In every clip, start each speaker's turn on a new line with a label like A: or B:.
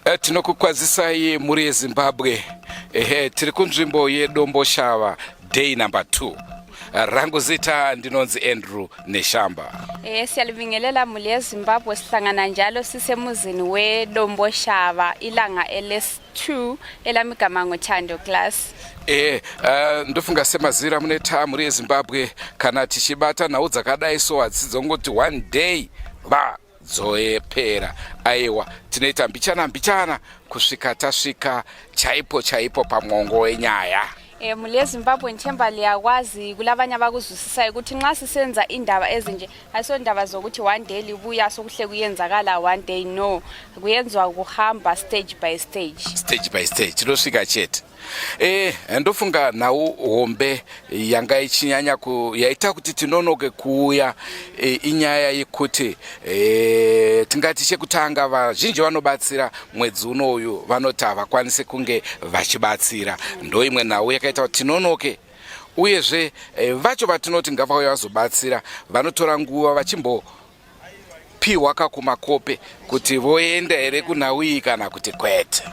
A: Eh, tinokukwazisai mhuri yeZimbabwe. Ehe, tiri kunzvimbo yeDomboshava, day number 2. Rangu zita ndinonzi Andrew Neshamba.
B: Eh siyalibingelela mhuri yeZimbabwe, sihlangana njalo sisemuzini weDomboshava, ilanga LS2, elami igama nguThando Class.
A: Ndofunga semazira muneta mhuri yeZimbabwe, kana tichibata nhau dzakadai so hadzidzongoti one day va dzoepera. Aiwa, tinoita mbichana mbichana kusvika tasvika chaipo chaipo pamwongo wenyaya.
B: Mhuri yeZimbabwe, ngithemba liyakwazi, kulabanye abakuzwisisayo ukuthi nxa sisenza indaba ezinje, ayisondaba zokuthi one day libuya sokuhle kuyenzakala one day. No, kuyenziwa kuhamba stage by stage.
A: Stage by stage, tinosvika chete. Ndofunga nhau hombe yanga ichinyanya yaita kuti tinonoke kuuya inyaya yekuti tingati chekutanga, vazhinji vanobatsira mwedzi unoyu vanoti havakwanisi kunge vachibatsira. Ndo imwe nhau yakaita kuti tinonoke. Uyezve vacho vatinoti ngavauya vazobatsira vanotora nguva vachimbo piwa kakumakope kuti voenda here kunhau iyi kana kuti kwete.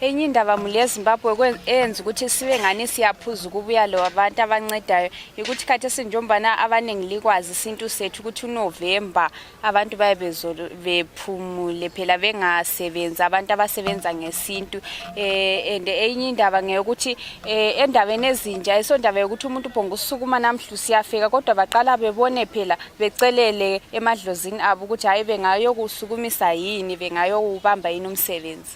B: Enye indaba, mhuri yeZimbabwe, eyenza ukuthi sibe ngani siyaphuza ukubuya lo abantu abancedayo ukuthi khathesi njengombana abaningi likwazi isintu sethu ukuthi uNovember abantu baye bephumule phela, bengasebenzi abantu abasebenza ngesintu. And enye indaba ngeyokuthi endabeni ezinje ayisondaba yokuthi umuntu ubhonga usukuma namhla usiyafika, kodwa baqala bebone phela, becelele emadlozini abo ukuthi hayi, bengayokusukumisa yini, bengayowubamba yini umsebenzi.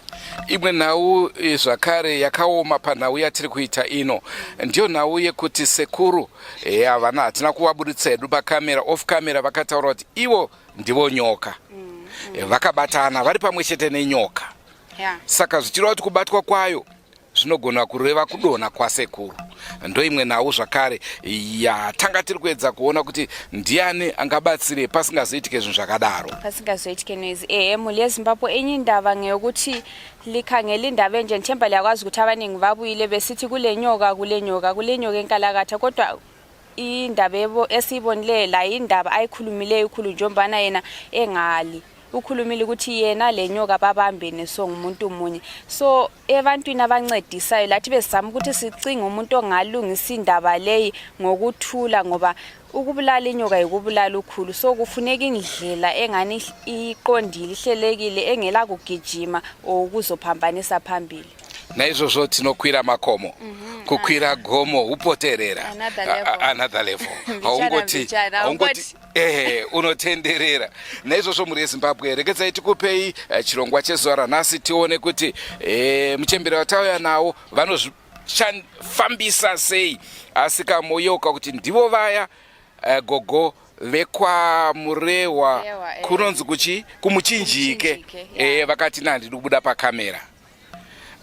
A: Imwe nhau zvakare yakaoma panhau yatiri kuita ino ndiyo nhau yekuti sekuru havana, hatina kuvaburitsa hedu pakamera, off camera vakataura kuti ivo ndivo nyoka, vakabatana vari pamwe chete nenyoka. Saka zvichireva kuti kubatwa kwayo zvinogona kureva kudonha kwasekuru. Ndoimwe nhau zvakare yatanga tiri kuedza kuona kuti ndiani angabatsire pasingazoitike zvinhu zvakadaro.
B: Pasingazoitike noise. Ehe, mhuri yeZimbabwe, enye indaba ngeyokuthi likhangela indaba enje, ngithemba liyakwazi ukuthi abaningi babuyile besithi kule nyoka, kule nyoka, kule nyoka enkalakatha, kodwa indaba esiyibonileyo la, indaba ayikhulumileyo ukhulu, njengombana yena engali ukhulumile ukuthi yena le nyoka babambene, so ngumuntu munye. So ebantwini abancedisayo lathi besizama ukuthi sicinge umuntu ongalungisa indaba leyi ngokuthula, ngoba ukubulala inyoka yikubulala ukhulu. So kufuneka indlela engani iqondile, ihlelekile, engela kugijima or ukuzophambanisa phambili.
A: Naizvozvo tinokwira makomo, kukwira gomo upoterera.
B: Another level.
A: Another level.
B: Mbichana,
A: Haungoti
B: mbichana,
A: haungoti
B: haungoti.
A: Ehe, unotenderera. Naizvozvo mhuri yeZimbabwe, regedzai tikupei chirongwa chezuva ranhasi, tione kuti muchembere watauya nawo vanozvifambisa sei. Asi kamoyeuka kuti ndivo vaya gogo vekwaMurehwa,
B: Murewa.
A: Kunonzi kuchi kuMuchinjike.
B: Kumuchinjike, yeah.
A: Vakati nandidi kubuda pakamera,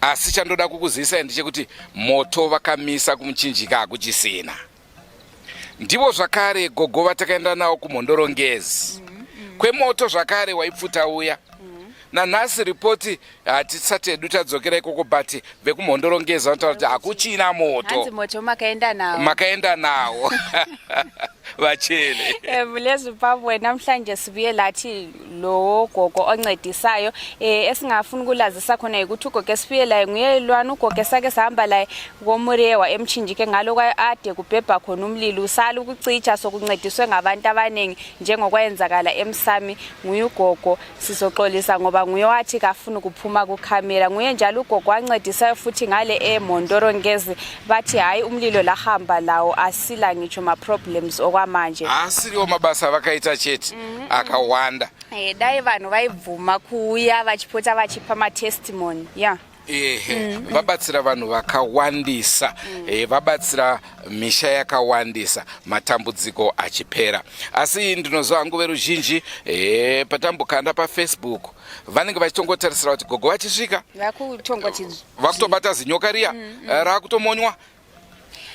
A: asi chandoda kukuzivisai ndechekuti moto vakamisa kuMuchinjika, hakuchisina. Ndivo zvakare gogo vatakaenda nawo kuMhondoro-Ngezi kwemoto zvakare waipfuta uya. Nanhasi ripoti hatisati hedu tadzokera ikoko, but vekuMhondoro-Ngezi vanotaura kuti hakuchina moto.
B: Hanzi moto makaenda nawo.
A: Makaenda nawo vachele.
B: Mhuri yeZimbabwe, namhlanje sibuye lathi lo gogo oncedisayo. Esingafuni ukulazisa khona ukuthi ugogo esibuye laye nguye lwana ugogo esake sahamba laye koMurewa eMchinjike, ngalo ade kubhebha khona umlilo usala ukucitsha, sokuncediswe ngabantu abaningi njengokwenzakala emsami. Nguye ugogo, sizoxolisa ngoba nguye wathi kafuni kuphuma kukhamera. Nguye njalo ugogo wancedisayo futhi ngale eMhondoro Ngezi, bathi hayi, umlilo lahamba lawo, asila ngitsho ma-problems okwamanje.
A: Asiriwo mabasa avakaita chete, akawanda.
B: Dai vanhu vaibvuma kuuya vachipota vachipa matestimony, ya.
A: Ehe, vabatsira vanhu vakawandisa, vabatsira misha yakawandisa, matambudziko achipera. Asi ndinoziva hangu veruzhinji patambokanda paFacebook vanenge vachitongotarisira kuti gogo vachisvika
B: vakutongoti
A: vakutobata zinyoka riya, raakutomonywa.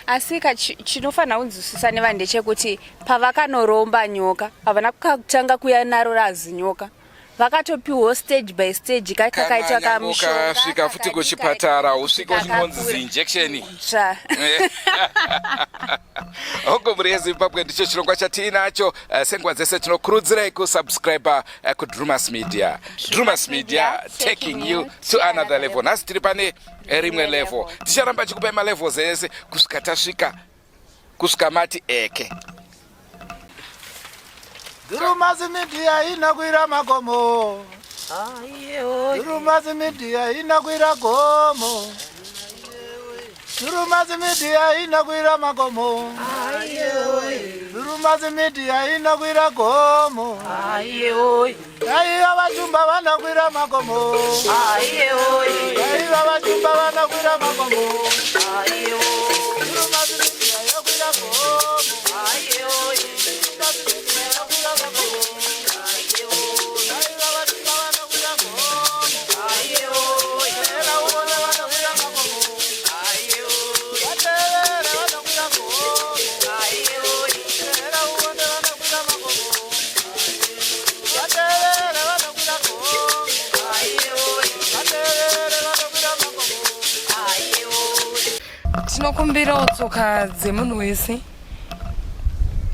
B: Asi ka chinofanira kunzwisisa nevanhu ndechekuti pavakanoromba nyoka, havana kutanga kuya naro razinyoka. Vakatopiwawo stage by stage kakaitwa
A: kamushonga. Kasvika futi kuchipatara usvika uchingonzi zinjection.
B: Tsva.
A: Hongo mhuri yeZimbabwe, ndicho chirongwa chatiinacho. Senguva dzese tinokurudzirai kusubscribe kuDrumas Media. Drumas Media, taking you to another level. Nhasi tiri pane rimwe level, ticharamba chikupai malevels ese kusvika tasvika kusvika mati eke.
C: Drumas Media inokwira makomo. Drumas Media inokwira gomo. Drumas Media inokwira makomo. Drumas Media inokwira gomo. Aiwa, vachumba vanokwira makomo. Aiwa, vachumba vanokwira makomo. Drumas Media yokwira gomo. Drumas Media yokwira makomo. Aiwa, vachumba vanokwira gomo. Era uone vanokwira makomo. Vatevere vanokwira gomo. Era uone vanokwira makomo. Vatevere vanokwira gomo. Vatevere vanokwira makomo.
D: Tinokumbirawo tsoka dzemunhu wese,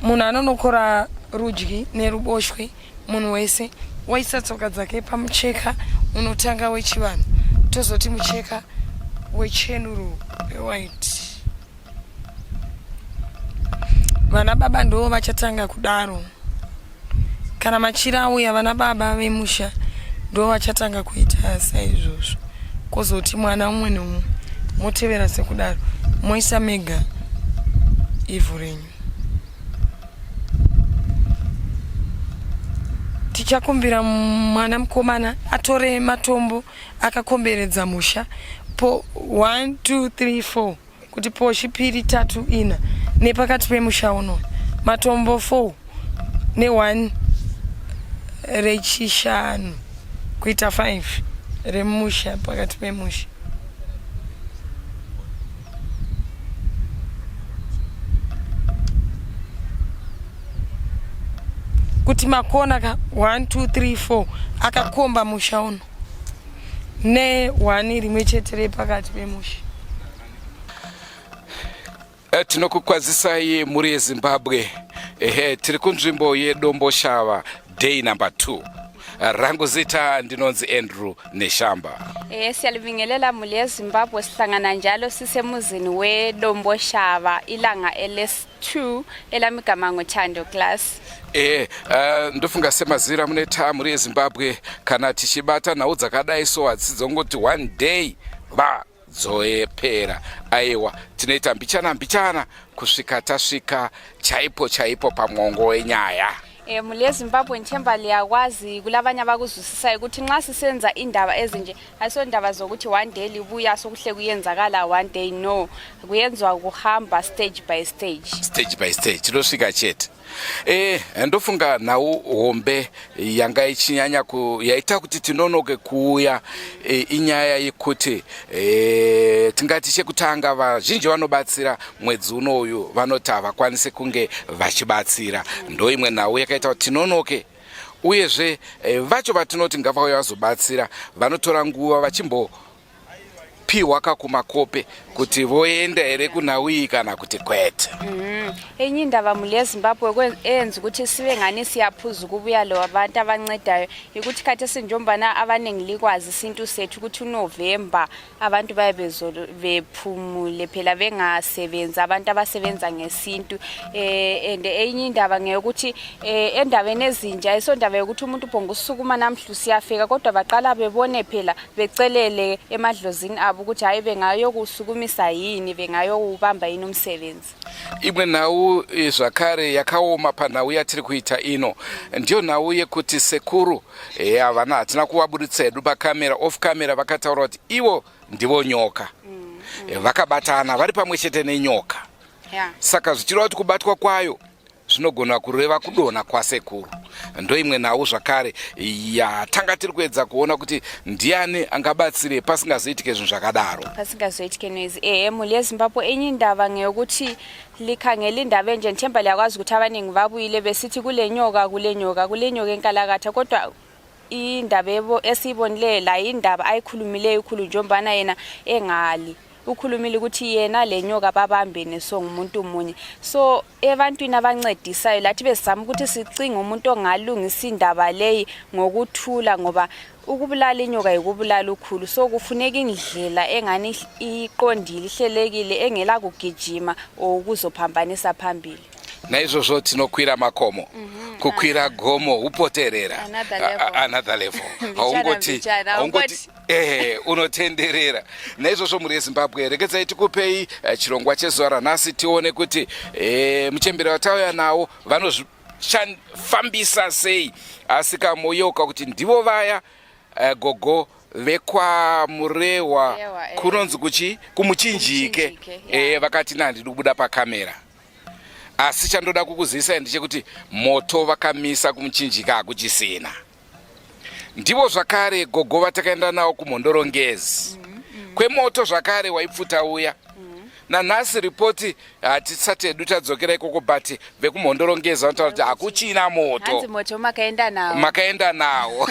D: munhu anonokora rudyi neruboshwe. Munhu wese waisa tsoka dzake pamucheka unotanga wechivanhu, tozoti mucheka wechenuru wewhite. Vana baba ndo vachatanga kudaro. Kana machira auya, vana baba vemusha ndo vachatanga kuita saizvozvo, kwozoti mwana umwe neumwe motevera sekudaro, moisa mega ivhu renyu. Tichakumbira mwana mukomana atore matombo akakomberedza musha po 1 2 3 4, kuti poshi piri tatu ina, nepakati pemusha uno matombo 4 ne1 rechishanu, kuita 5 remusha, pakati pemusha. Kuti makona ka 1 2 3 4 akakomba musha uno, ne1 rimwe chete repakati pemusha.
A: Tinokukwazisai mhuri yeZimbabwe. Ehe, tiri kunzvimbo yeDomboshava, day number 2. Rangu zita ndinonzi Andrew Neshamba.
B: Siyalibingelela mhuri yeZimbabwe, sihlangana njalo sisemuzini weDomboshava, ilanga LS2, elami igama nguThando Class.
A: Ndofunga semazira muneta mhuri yeZimbabwe, kana tichibata nhau dzakadai so hadzidzongoti one day va dzoepera. Aiwa, tinoita mbichana mbichana kusvika tasvika chaipo chaipo pamwongo wenyaya.
B: Mhuri yeZimbabwe, ngithemba liyakwazi kulabanye abakuzwisisayo ukuthi nxa sisenza indaba ezinje, ayisondaba zokuthi one day libuya sokuhle kuyenzakala one day. No, kuyenzwa kuhamba stage by stage.
A: Stage by stage, tinosvika chete. Ndofunga nhau hombe yanga ichinyanya yaita kuti tinonoke kuuya inyaya yekuti tingati chekutanga, vazhinji vanobatsira mwedzi unoyu vanoti havakwanisi kunge vachibatsira. Ndo imwe nhau yakaita kuti tinonoke. Uyezve vacho vatinoti ngavauya vazobatsira vanotora nguva vachimbo piwa kakumakope kuti voenda here kunhau iyi kana kuti kwete.
B: Enye indaba mhuri yeZimbabwe eyenza ukuthi sibe ngani siyaphuza ukubuya lo abantu abancedayo ukuthi khathesi njengombana abaningi likwazi isintu sethu ukuthi uNovember abantu baye bephumule phela, bengasebenzi abantu abasebenza ngesintu. And enye indaba ngeyokuthi endabeni ezinje ayisondaba yokuthi umuntu uphonga usukuma namhla usiyafika, kodwa baqala bebone phela, becelele emadlozini abo ukuthi hayi, bengayokusukumisa yini, bengayowubamba yini umsebenzi.
A: Imwe nhau zvakare yakaoma panhau yatiri kuita ino ndiyo nhau yekuti sekuru havana, hatina kuvaburitsa hedu pakamera, off camera vakataura kuti ivo ndivo nyoka. Vakabatana vari pamwe chete nenyoka. Saka zvichireva kuti kubatwa kwayo zvinogona kureva kudonha kwasekuru. Ndo imwe nhau zvakare yatanga tiri kuedza kuona kuti ndiani angabatsire pasingazoitike zvinhu zvakadaro.
B: Pasingazoitike noise. Ehe, mhuri yeZimbabwe, enye indaba ngeyokuthi likhangela indaba enje, ngithemba liyakwazi ukuthi abaningi babuyile besithi kule nyoka, kule nyoka, kule nyoka enkalakatha, kodwa Indaba esiyibonileyo la indaba ayikhulumileyo ukhulu njengombana yena engali ukhulumile ukuthi yena le nyoka babambene so ngumuntu munye. So ebantwini abancedisayo lathi besizama ukuthi sicinge umuntu ongalungisa indaba leyi ngokuthula, ngoba ukubulala inyoka yikubulala ukhulu. So kufuneka indlela engani iqondile, ihlelekile, engela kugijima or ukuzophambanisa phambili.
A: Naizvozvo tinokwira makomo, kukwira gomo upoterera
B: Another level.
A: Another level.
B: Mbichana,
A: Haungoti
B: mbichana,
A: haungoti
B: haungoti.
A: Ehe, unotenderera. Naizvozvo mhuri yeZimbabwe, regedzai tikupei chirongwa chezuva ranhasi, tione kuti muchembere watauya nawo vanozvifambisa sei. Asi kamoyeuka kuti ndivo vaya gogo vekwaMurehwa,
B: Murewa, eh.
A: kunonzi kuchi kuMuchinjike.
B: Kumuchinjike, yeah.
A: Vakati nhandidi kubuda pakamera, asi chandoda kukuzivisai ndechekuti moto vakamisa kuMuchinjika hakuchisina. Ndivo zvakare gogo vatakaenda nawo kuMhondorongezi kwemoto zvakare waipfuta uya. Nanhasi ripoti hatisati hedu tadzokera ikoko, but vekuMhondorongezi vanotaura kuti hakuchina moto.
B: Hanzi moto makaenda nawo.
A: Makaenda nawo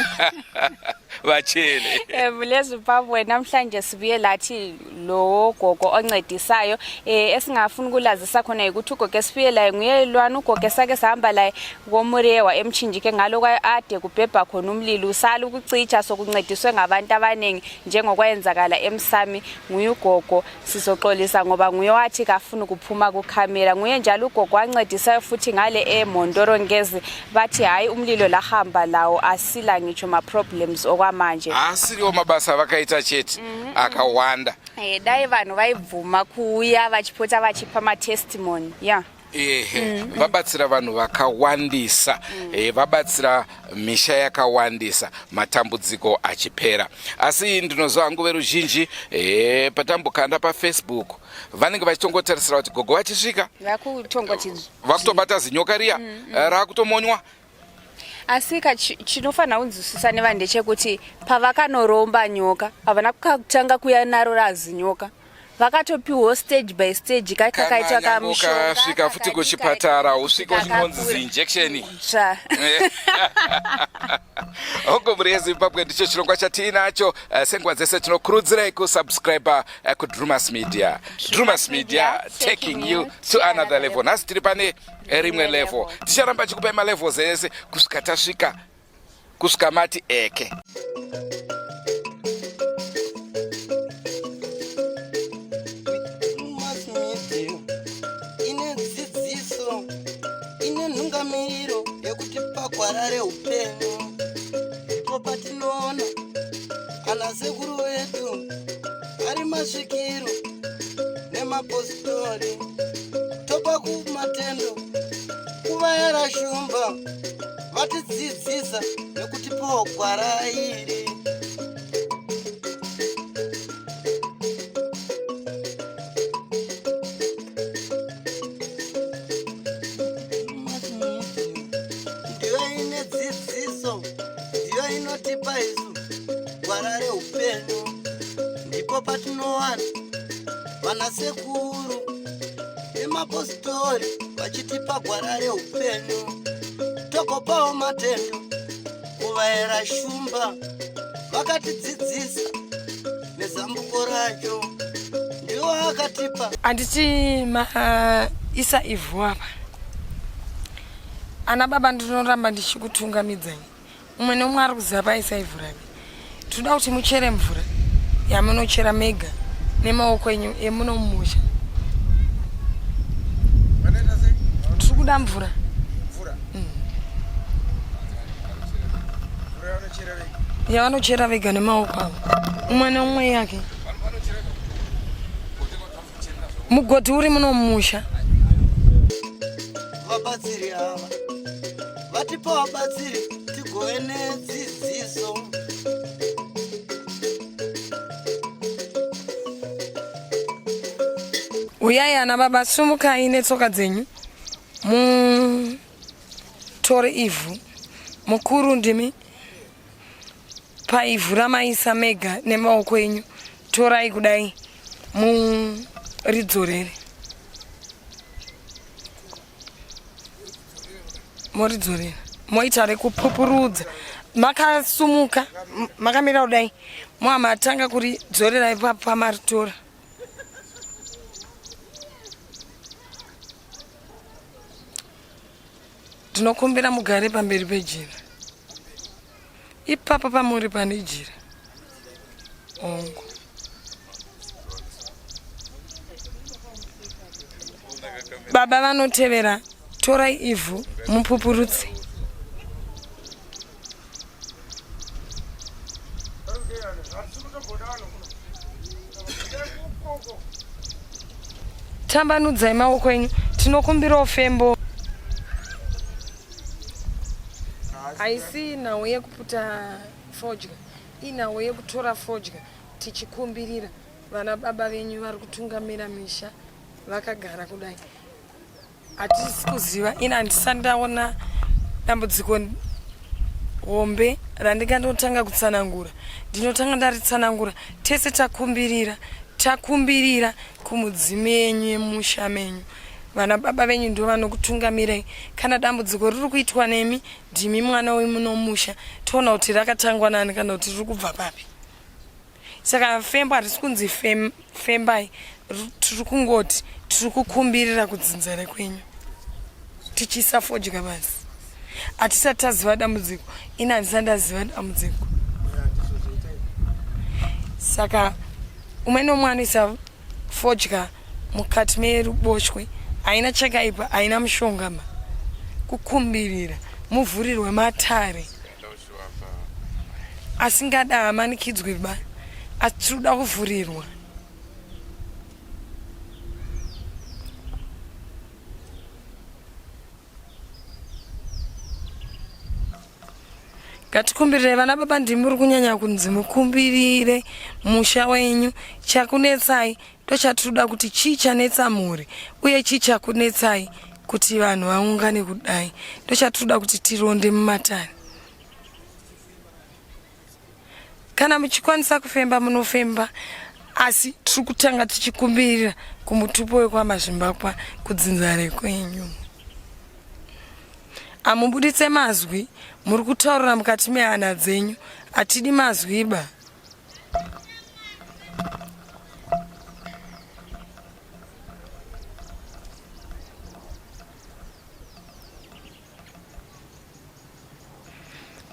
A: vachele.
B: LeZimbabwe namhlanje sibuye lathi lo gogo oncedisayo. Esingafuni ukulazisa khona ukuthi ugogo esibuye laye nguye lwana ugogo esake sahamba laye koMurewa eMchinjike, ngaloko ade kubhebha khona umlilo usala ukucitsha, sokuncediswe ngabantu abaningi njengokwenzakala emsami. Nguye ugogo, sizoxolisa ngoba nguye wathi kafuni ukuphuma kukhamera. Nguye njalo ugogo wancedisayo futhi ngale eMhondoro Ngezi, bathi hayi umlilo lahamba lawo, asila ngitsho ma-problems okwamanje.
A: Asiriwo mabasa avakaita chete, akawanda.
B: Dai vanhu vaibvuma kuuya vachipota vachipa matestimony ya yeah.
A: Ehe, vabatsira vanhu vakawandisa, vabatsira misha yakawandisa, matambudziko achipera. Asi ndinoziva hangu veruzhinji patambokanda paFacebook vanenge vachitongotarisira kuti gogo vachisvika
B: vakutongoti
A: vakutobata zinyoka riya rakutomonywa.
B: Asi ka chinofanira kunzwisisa nevanhu ndechekuti pavakanoromba nyoka havana kutanga kuya naro razinyoka, vakatopiwawo stage by stage kakaitwa kamushonga.
A: Ukasvika futi kuchipatara usvika uchingonzi ziinjection
B: tsva.
A: Hongo, mhuri yeZimbabwe, ndicho chirongwa chatiinacho. Senguva dzese tinokurudzirai kusubscribe kuDrumas Media. Drumas Media, taking you to another level. Nhasi tiri pane rimwe level, ticharamba chikupai malevels ese kusvika tasvika kusvika mati eke.
E: Mass media ine dzidziso, ine nhungamiriro yekuti pagwara reupenyu ndipo patinoona ana sekuru vedu ari masvikiro nemapostori. Topa kumatendo kuvayera shumba vatidzidzisa nekutipawo gwara iri. Ndiyo ine dzidziso, ndiyo inotipa isu gwara reupenyu. Ndipo patinowana vanasekuru nemapostori vachitipa gwara reupenyu. Togopawo matendo kuvayera shumba vakatidzidzisa nezambuko racho, ndiwo akatipa.
D: Handiti maisa ivhu apa, ana baba? Ndinoramba ndichikutungamidzai. Umwe neumwe ari kuziva paisa ivhu rake. Tinoda kuti muchere mvura yamunochera mega nemaoko enyu emuno mumusha. Tiri kuda mvura yavanochera vega nemaoko avo, umwe neumwe yake. Mugodhi uri muno mumusha.
E: Vabatsiri ava vatipa vabatsiri tigove nedzidziso.
D: Uyai ana baba, sumukai netsoka dzenyu mutore ivhu. Mukuru ndimi paivhu ramaisa mega nemaoko enyu. Torai kudai muridzorere, moridzorera, moita rekupupurudza. Makasumuka makamira kudai moamatanga kuridzorera ipapo pamaritora. Ndinokumbira mugare pamberi pejira. Ipapo pamuri pane jira. Hongu. Baba vanotevera, torai ivhu mupupurutse. Tambanudzai maoko enyu, tinokumbirawo fembo. Haisi nhau yekuputa fodya, inhau yekutora fodya tichikumbirira vana baba venyu vari kutungamira misha vakagara kudai. Hatisi kuziva, ini handisati ndaona dambudziko hombe randingatotanga kutsanangura. Ndinotanga ndaritsanangura tese takumbirira, takumbirira kumudzimu yenyu yemusha menyu. Vana baba venyu ndivo vanokutungamirai. Kana dambudziko riri kuitwa nemi, ndimi mwana wemunomusha, toona kuti rakatangwa nani kana kuti riri kubva papi. Saka fembo hatisi kunzi fem, fembai, tiri kungoti tiri kukumbirira kudzinza rekwenyu tichiisa fodya basi. Hatisati taziva dambudziko, ini handisati ndaziva dambudziko. Saka umwe nomwe anoisa Fodya mukati meruboshwe haina chakaipa haina mushonga ma kukumbirira muvhurirwe matare asingada haamanikidzwi ba asi tiri kuda kuvhurirwa. Ngatikumbirire vana baba ndimi muri kunyanya kunzi mukumbirire musha wenyu chakunetsai ndochatinoda kuti chii chanetsa mhuri uye chii chakunetsai kuti vanhu vaungane kudai ndochatinoda kuti tironde mumatare kana muchikwanisa kufemba munofemba asi tiri kutanga tichikumbirira kumutupo wekwaMazvimbakwa kudzinza rekwenyu amubuditse mazwi muri kutaurira mukati mehana dzenyu hatidi mazwi ba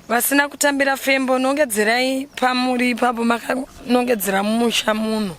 D: Vasina kutambira fembo nongedzerai pamuri ipapo makanongedzera mumusha muno.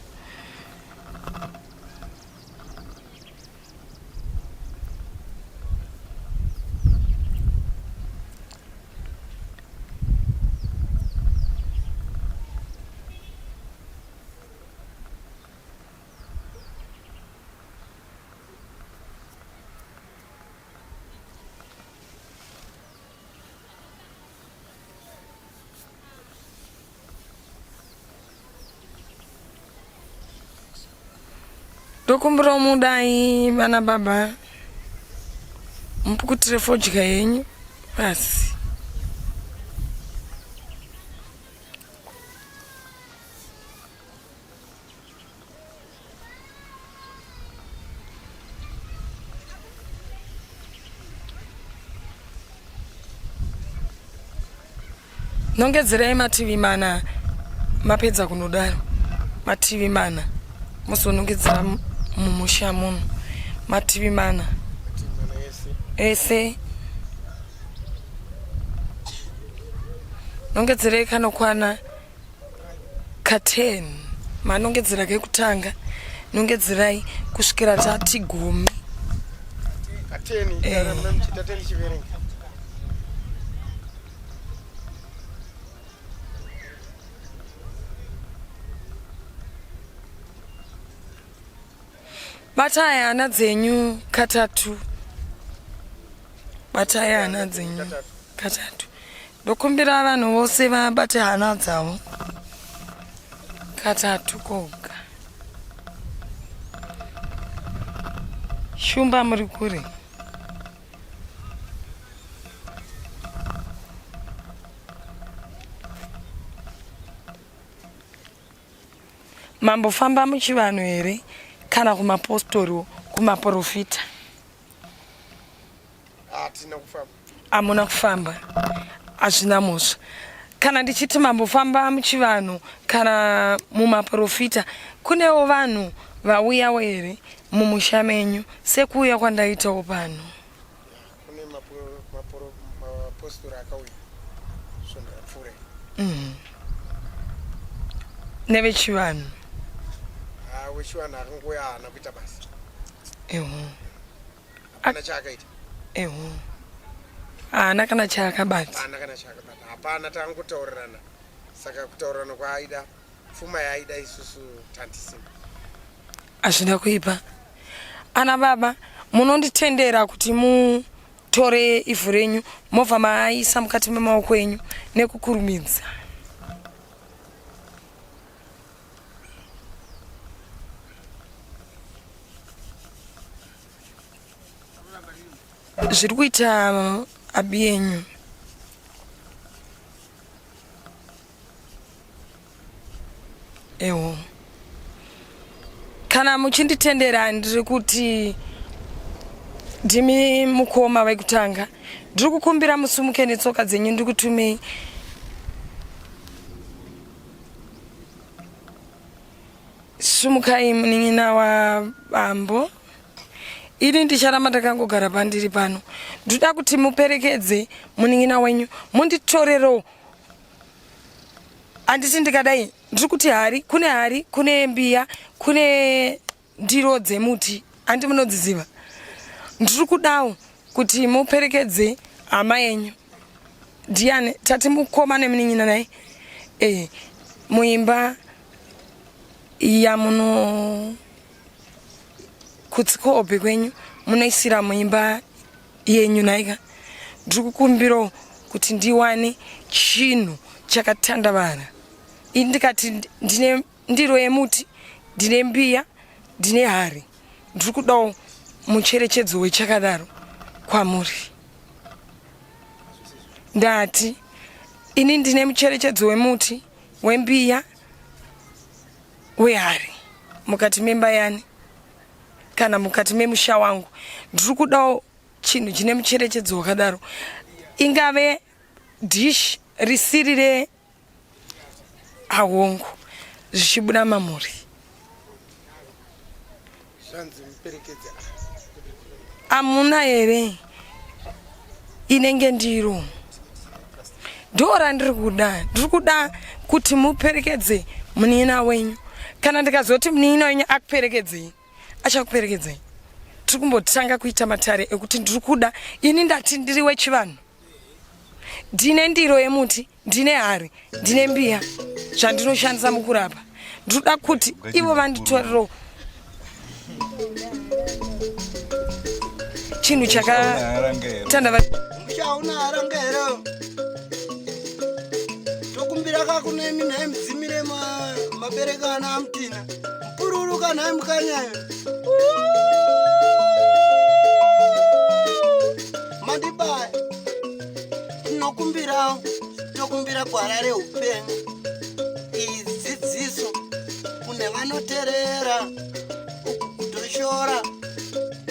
D: Ndokumbirawo mudai vana baba mupukutire fodya yenyu pasi. Nongedzerai mativi mana mapedza kunodaro mativi mana mozonongedzera mumusha muno mativi mana ese nongedzerei kanokwana ka10 manongedzera kekutanga nongedzerai kusvikira tati gumi eh. Batai hana dzenyu katatu. Batai hana dzenyu katatu. Ndokumbira vanhu vose vabate hana dzavo katatu koga. Shumba muri kure. Mambofamba muchivanhu here kana kumapostoriwo kumaporofita?
F: Hatina kufamba.
D: Hamuna kufamba. Hazvina mhosva kana ndichiti mambofamba muchivanhu kana mumaporofita, kunewo vanhu vauyawo here mumusha menyu sekuuya kwandaitawo pano?
F: Kune mapostori akauya svondo rapfuura.
D: Nevechivanhu?
F: Wechivanhu akangouya haana kuita basa.
D: Eho.
F: Hapana chaakaita.
D: Eho. Haana kana chaakabata.
F: Haana kana chaakabata. Hapana, tangotaurirana. Saka kutaurirana kwaaida, pfuma yaaida isusu tantisina.
D: Hazvina kuipa. Ana baba, munonditendera kuti mutore ivhu renyu mobva maaisa mukati memaoko enyu nekukurumidza. Zviri kuita abi yenyu. Ewo. Kana muchinditendera ndiri kuti ndimi mukoma vekutanga. Ndiri kukumbira musumuke netsoka dzenyu ndikutumei. Sumukai munin'ina wabambo. Ini ndicharamba ndakangogara pandiri pano. Ndoda kuti muperekedze munin'ina wenyu munditorero. Handiti ndikadai ndiri kuti hari kune hari kune mbiya kune ndiro dzemuti handi munodziziva. Ndiri kudawo kuti muperekedze hama yenyu ndiani tati mukoma nemunin'ina naye eh, muimba yamuno kutsikobe kwenyu munoisira muimba yenyu naika ndiri kukumbirawo kuti ndiwane chinhu chakatandavara ini ndikati ndine ndiro yemuti ndine mbiya ndine hari ndiri kudawo mucherechedzo wechakadaro kwamuri ndati ini ndine mucherechedzo wemuti wembiya wehari mukati memba yani kana mukati memusha wangu ndiri kudawo chinhu chine mucherechedzo wakadaro ingave dish risiri re ahongu zvichibuda mamuri amuna here inenge ndiro ndo randiri kuda ndiri kuda kuti muperekedze munin'ina wenyu kana ndikazoti munin'ina wenyu akuperekedzei achakuperekedzei tiri kumbotanga kuita matare ekuti ndiri kuda ini ndati ndiri wechivanhu ndine ndiro yemuti ndine hari ndine mbiya zvandinoshandisa mukurapa ndinoda kuti ivo vanditorero chinhu chakatanda
E: musha una haranga here tokumbira kakunemi nhai mudzimire mabereka ana amutina mupururu kanhai mukanyayo mandibaya tinokumbirawo tokumbira gwara reupenyu iyi dzidziso kune vanoterera uku kutoshora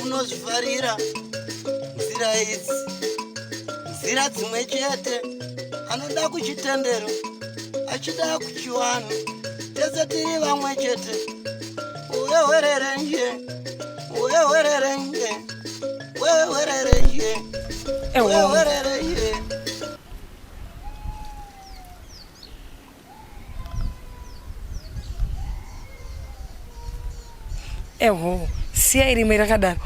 E: unozvifarira nzira idzi nzira dzimwe chete anoda kuchitendero achida kuchiwanhu tese tiri vamwe chete uwewererenje uwewererenje wewererenje wewererenje
D: Eho, siyai rimwe rakadaro.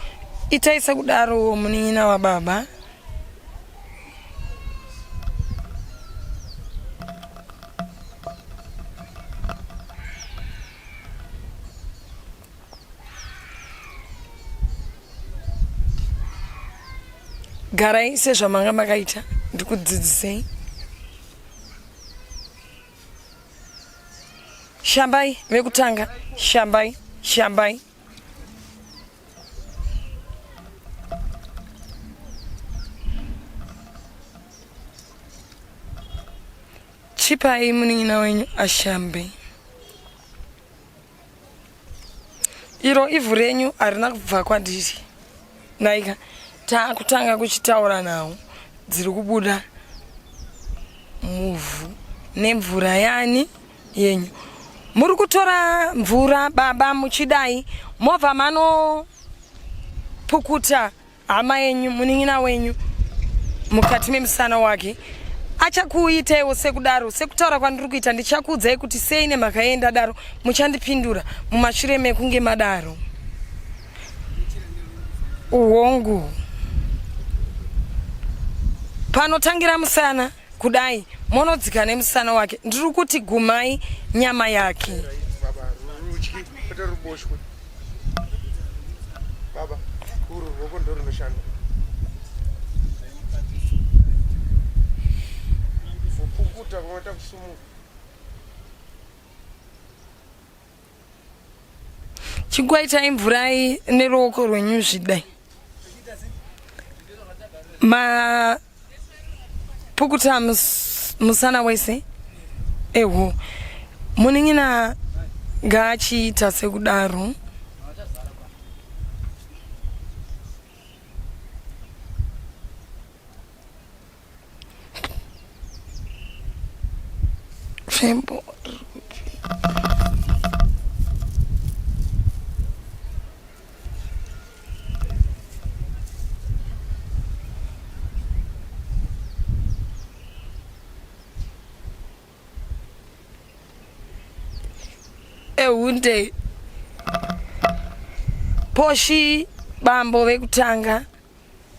D: Itai sekudaro munin'ina wababa. Garai sezvamanga makaita ndikudzidzisei. Shambai vekutanga, shambai, shambai. Chipai munin'ina wenyu ashambe. Iro ivhu renyu harina kubva kwandiri. Naika, taakutanga kuchitaura nhau dziri kubuda. muvhu nemvura yani yenyu muri kutora mvura baba muchidai mobva manopukuta hama yenyu munin'ina wenyu mukati memusana wake achakuitaiwo sekudaro sekutaura kwandiri kuita ndichakuudzai kuti sei nemhaka yei ndadaro muchandipindura mumashure mekunge madaro uhongu panotangira musana kudai monodzika nemusana wake ndiri kuti gumai nyama yake
F: kwete ruboshwe baba uru ruoko ndo runoshanda kupukuta kunoita kusumuka
D: chingwaitai mvurai neruoko rwenyu zvidai mapukuta musana wese eho munin'ina ngaachiita sekudaro Fembo ehunde poshi bambo vekutanga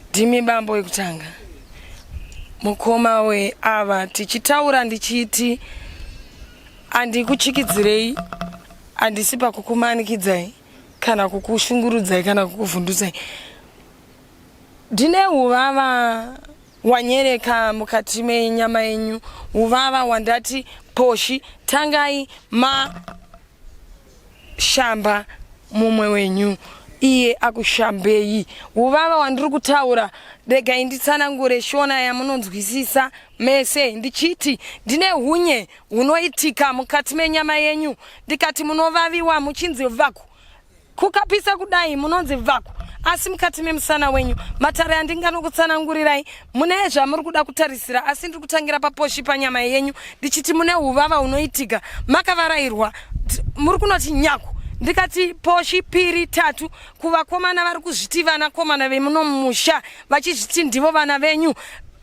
D: ndimi bambo wekutanga mukoma weava tichitaura ndichiti andikuchikidzirei handisi pakukumanikidzai kana kukushungurudzai kana kukuvhundutsai ndine uvava wanyereka mukati menyama yenyu uvava wandati poshi tangai ma shamba mumwe wenyu iye akushambei uvava wandiri kutaura regai nditsanangure shona yamunonzwisisa mese ndichiti ndine hunye hunoitika mukati menyama yenyu ndikati munovaviwa muchinzi vaku Kukapisa kudai munonzi vaku asi mukati memusana wenyu matare andinganokutsanangurirai mune zvamuri kuda kutarisira asi ndiri kutangira paposhi panyama yenyu ndichiti mune uvava unoitika makavarairwa muri kunoti nyaku ndikati poshi piri tatu kuvakomana vari kuzviti vanakomana vemuno mumusha vachizviti ndivo vana venyu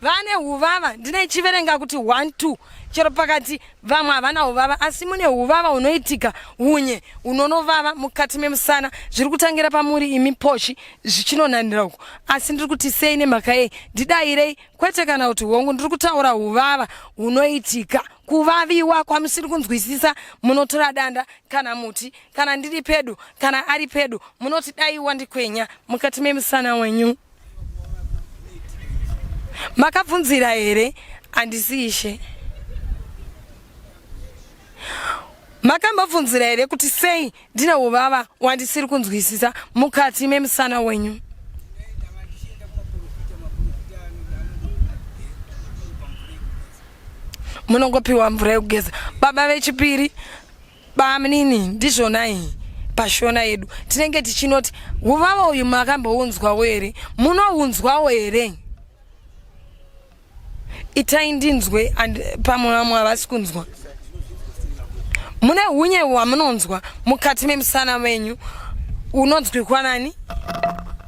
D: vane uvava ndineichiverenga kuti 1 2 chero pakati vamwe havana uvava asi mune uvava hunoitika hunye hunonovava mukati memusana zviri kutangira pamuri imi poshi zvichinonanira uko asi ndiri kuti sei nemhaka yei ndidairei kwete kana kuti hongu ndiri kutaura uvava hunoitika kuvaviwa kwamusiri kunzwisisa munotora danda kana muti kana ndiri pedu kana ari pedu munoti dai wandikwenya mukati memusana wenyu makabvunzira here handisi ishe makambobvunzira here kuti sei ndine uvava wandisiri kunzwisisa mukati memusana wenyu munongopiwa mvura yekugeza baba vechipiri Bamnini ndizvona iyi pashona yedu tinenge tichinoti uvava uyu makambounzwawo here munounzwawo here itai ndinzwe pamwe vamwe havasi kunzwa mune hunye hwamunonzwa mukati memusana wenyu unonzwikwa nani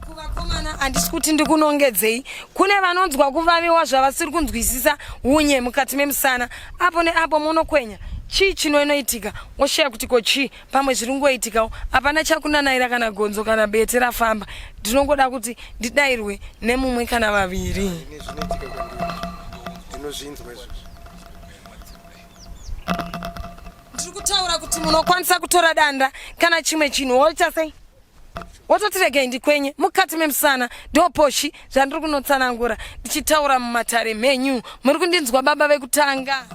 D: kuvakomana handisi kuti ndikunongedzei kune vanonzwa kuvaviwa zvavasiri kunzwisisa hunye mukati memusana apo neapo munokwenya chii chinoinoitika woshaya kuti ko chii pamwe zviri kungoitikawo hapana chakunanaira kana gonzo kana bete rafamba ndinongoda kuti ndidairwe nemumwe kana vaviri ndiri kutaura kuti munokwanisa kutora danda kana chimwe chinhu woita sei wototi regai ndikwenye mukati memusana ndoposhi zvandiri kunotsanangura ndichitaura mumatare menyu muri kundinzwa baba vekutanga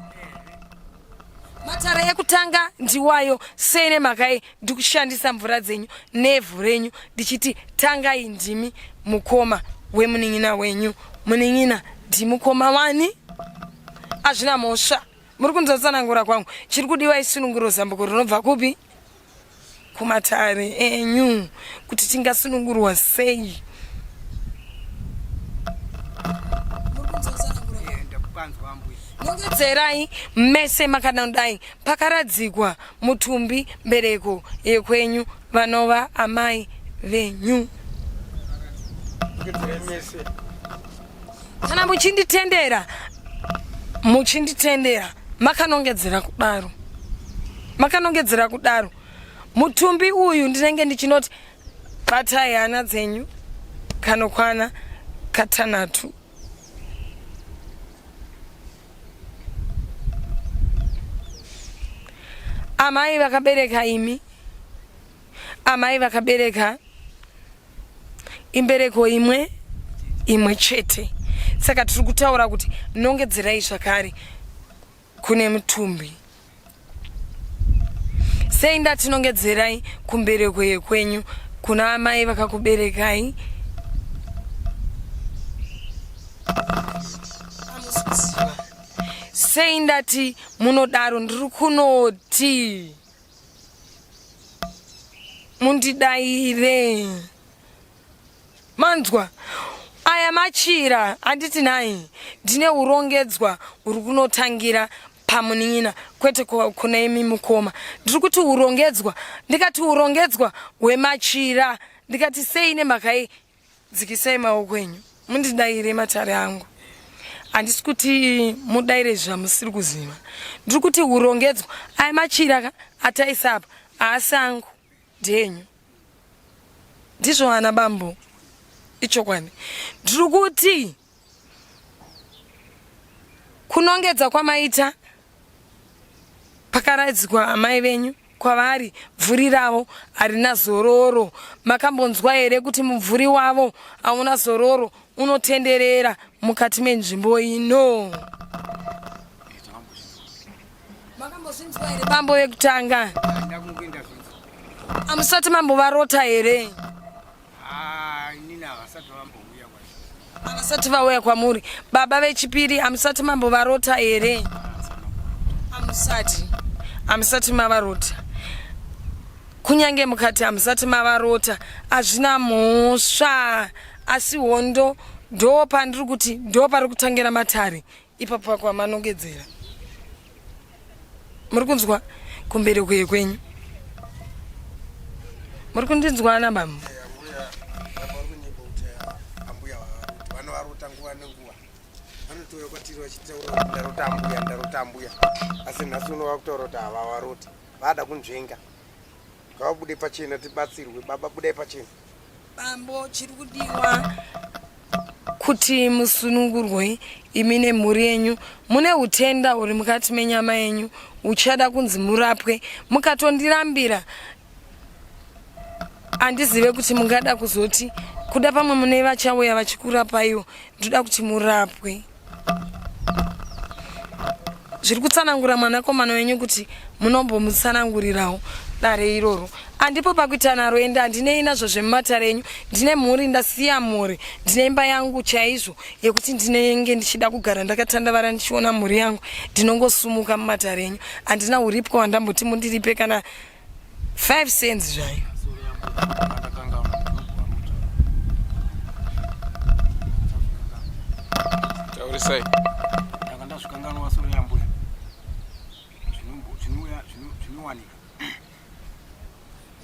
D: matare ekutanga ndiwayo sei nemhaka yei ndikushandisa mvura dzenyu nevhu renyu ndichiti tangai ndimi mukoma wemunin'ina wenyu munin'ina ndimukoma wani azvina mhosva muri kunzwa tsanangura kwangu chiri kudiwa isununguro zambuko rinobva kupi kumatare enyu kuti tingasunungurwa sei Nongedzerai mese makanodai pakaradzikwa mutumbi mbereko yekwenyu vanova amai venyu. Kana muchinditendera muchinditendera makanongedzera kudaro makanongedzera kudaro mutumbi uyu ndinenge ndichinoti batai hana dzenyu kanokwana katanhatu Amai vakabereka imi, amai vakabereka imbereko imwe imwe chete. Saka tiri kutaura kuti nongedzerai zvakare kune mutumbi. Sei ndati nongedzerai kumbereko yekwenyu kuna amai vakakuberekai? Sei ndati munodaro? Ndiri kunoti mundidaire. Manzwa aya machira handiti nhai ndine urongedzwa huri kunotangira pamunin'ina kwete kuna imi mukoma ndiri kuti urongedzwa ndikati urongedzwa hwemachira ndikati sei nemhaka yei dzikisai maoko enyu mundidaire matare angu handisi kuti mudaire zvamusiri kuziva ndiri kuti urongedzwa aya machira ka ataisa apa haasi angu ndenyu ndizvo ana bambo ichokwadi ndiri kuti kunongedza kwamaita pakaradzikwa amai venyu kwavari bvuri ravo harina zororo makambonzwa here kuti mubvuri wavo hauna zororo unotenderera mukati menzvimbo ino Makambozvinzwa here bambo vekutanga? Amusati mambovarota here?
F: Ah, inini havasati vambouya
D: kwacho. Havasati vauya kwamuri. Baba vechipiri amusati mambovarota here? Amusati. Amusati mavarota. Kunyange mukati hamusati mavarota hazvina mhosva asi hondo ndo pandiri kuti ndo pari kutangira matare ipapo kwamanongedzera muri kunzwa kumberi kuye kwenyu muri kundinzwa ana bambo
F: vanovarota nguva nenguva vanotouya kwatiri vachitaura kuti ndarota ambuya ndarota ambuya asi nhasi uno vakutaura kuti havavaroti vada kunzvenga ngavabude pachena tibatsirwe baba budai pachena
D: Bambo, chiri kudiwa kuti musunungurwe imi nemhuri yenyu mune utenda huri mukati menyama yenyu uchada kunzi murapwe mukatondirambira handizive kuti mungada kuzoti kuda pamwe mune vachauya vachikurapaiwo ndoda kuti murapwe zviri kutsanangura mwanakomana wenyu kuti munombomutsanangurirawo dare iroro andipo pakuita naro ende handinei nazvo zvemumatare enyu ndine mhuri ndasiya mhuri ndine imba yangu chaizvo yekuti ndinenge ndichida kugara ndakatandavara ndichiona mhuri yangu ndinongosumuka mumatare enyu handina uripwa wandamboti mundiripe kana 5 cents zvayo
A: taurisai
F: ndanga ndazvikanganwa soro yambuya zvinouya zvinowanika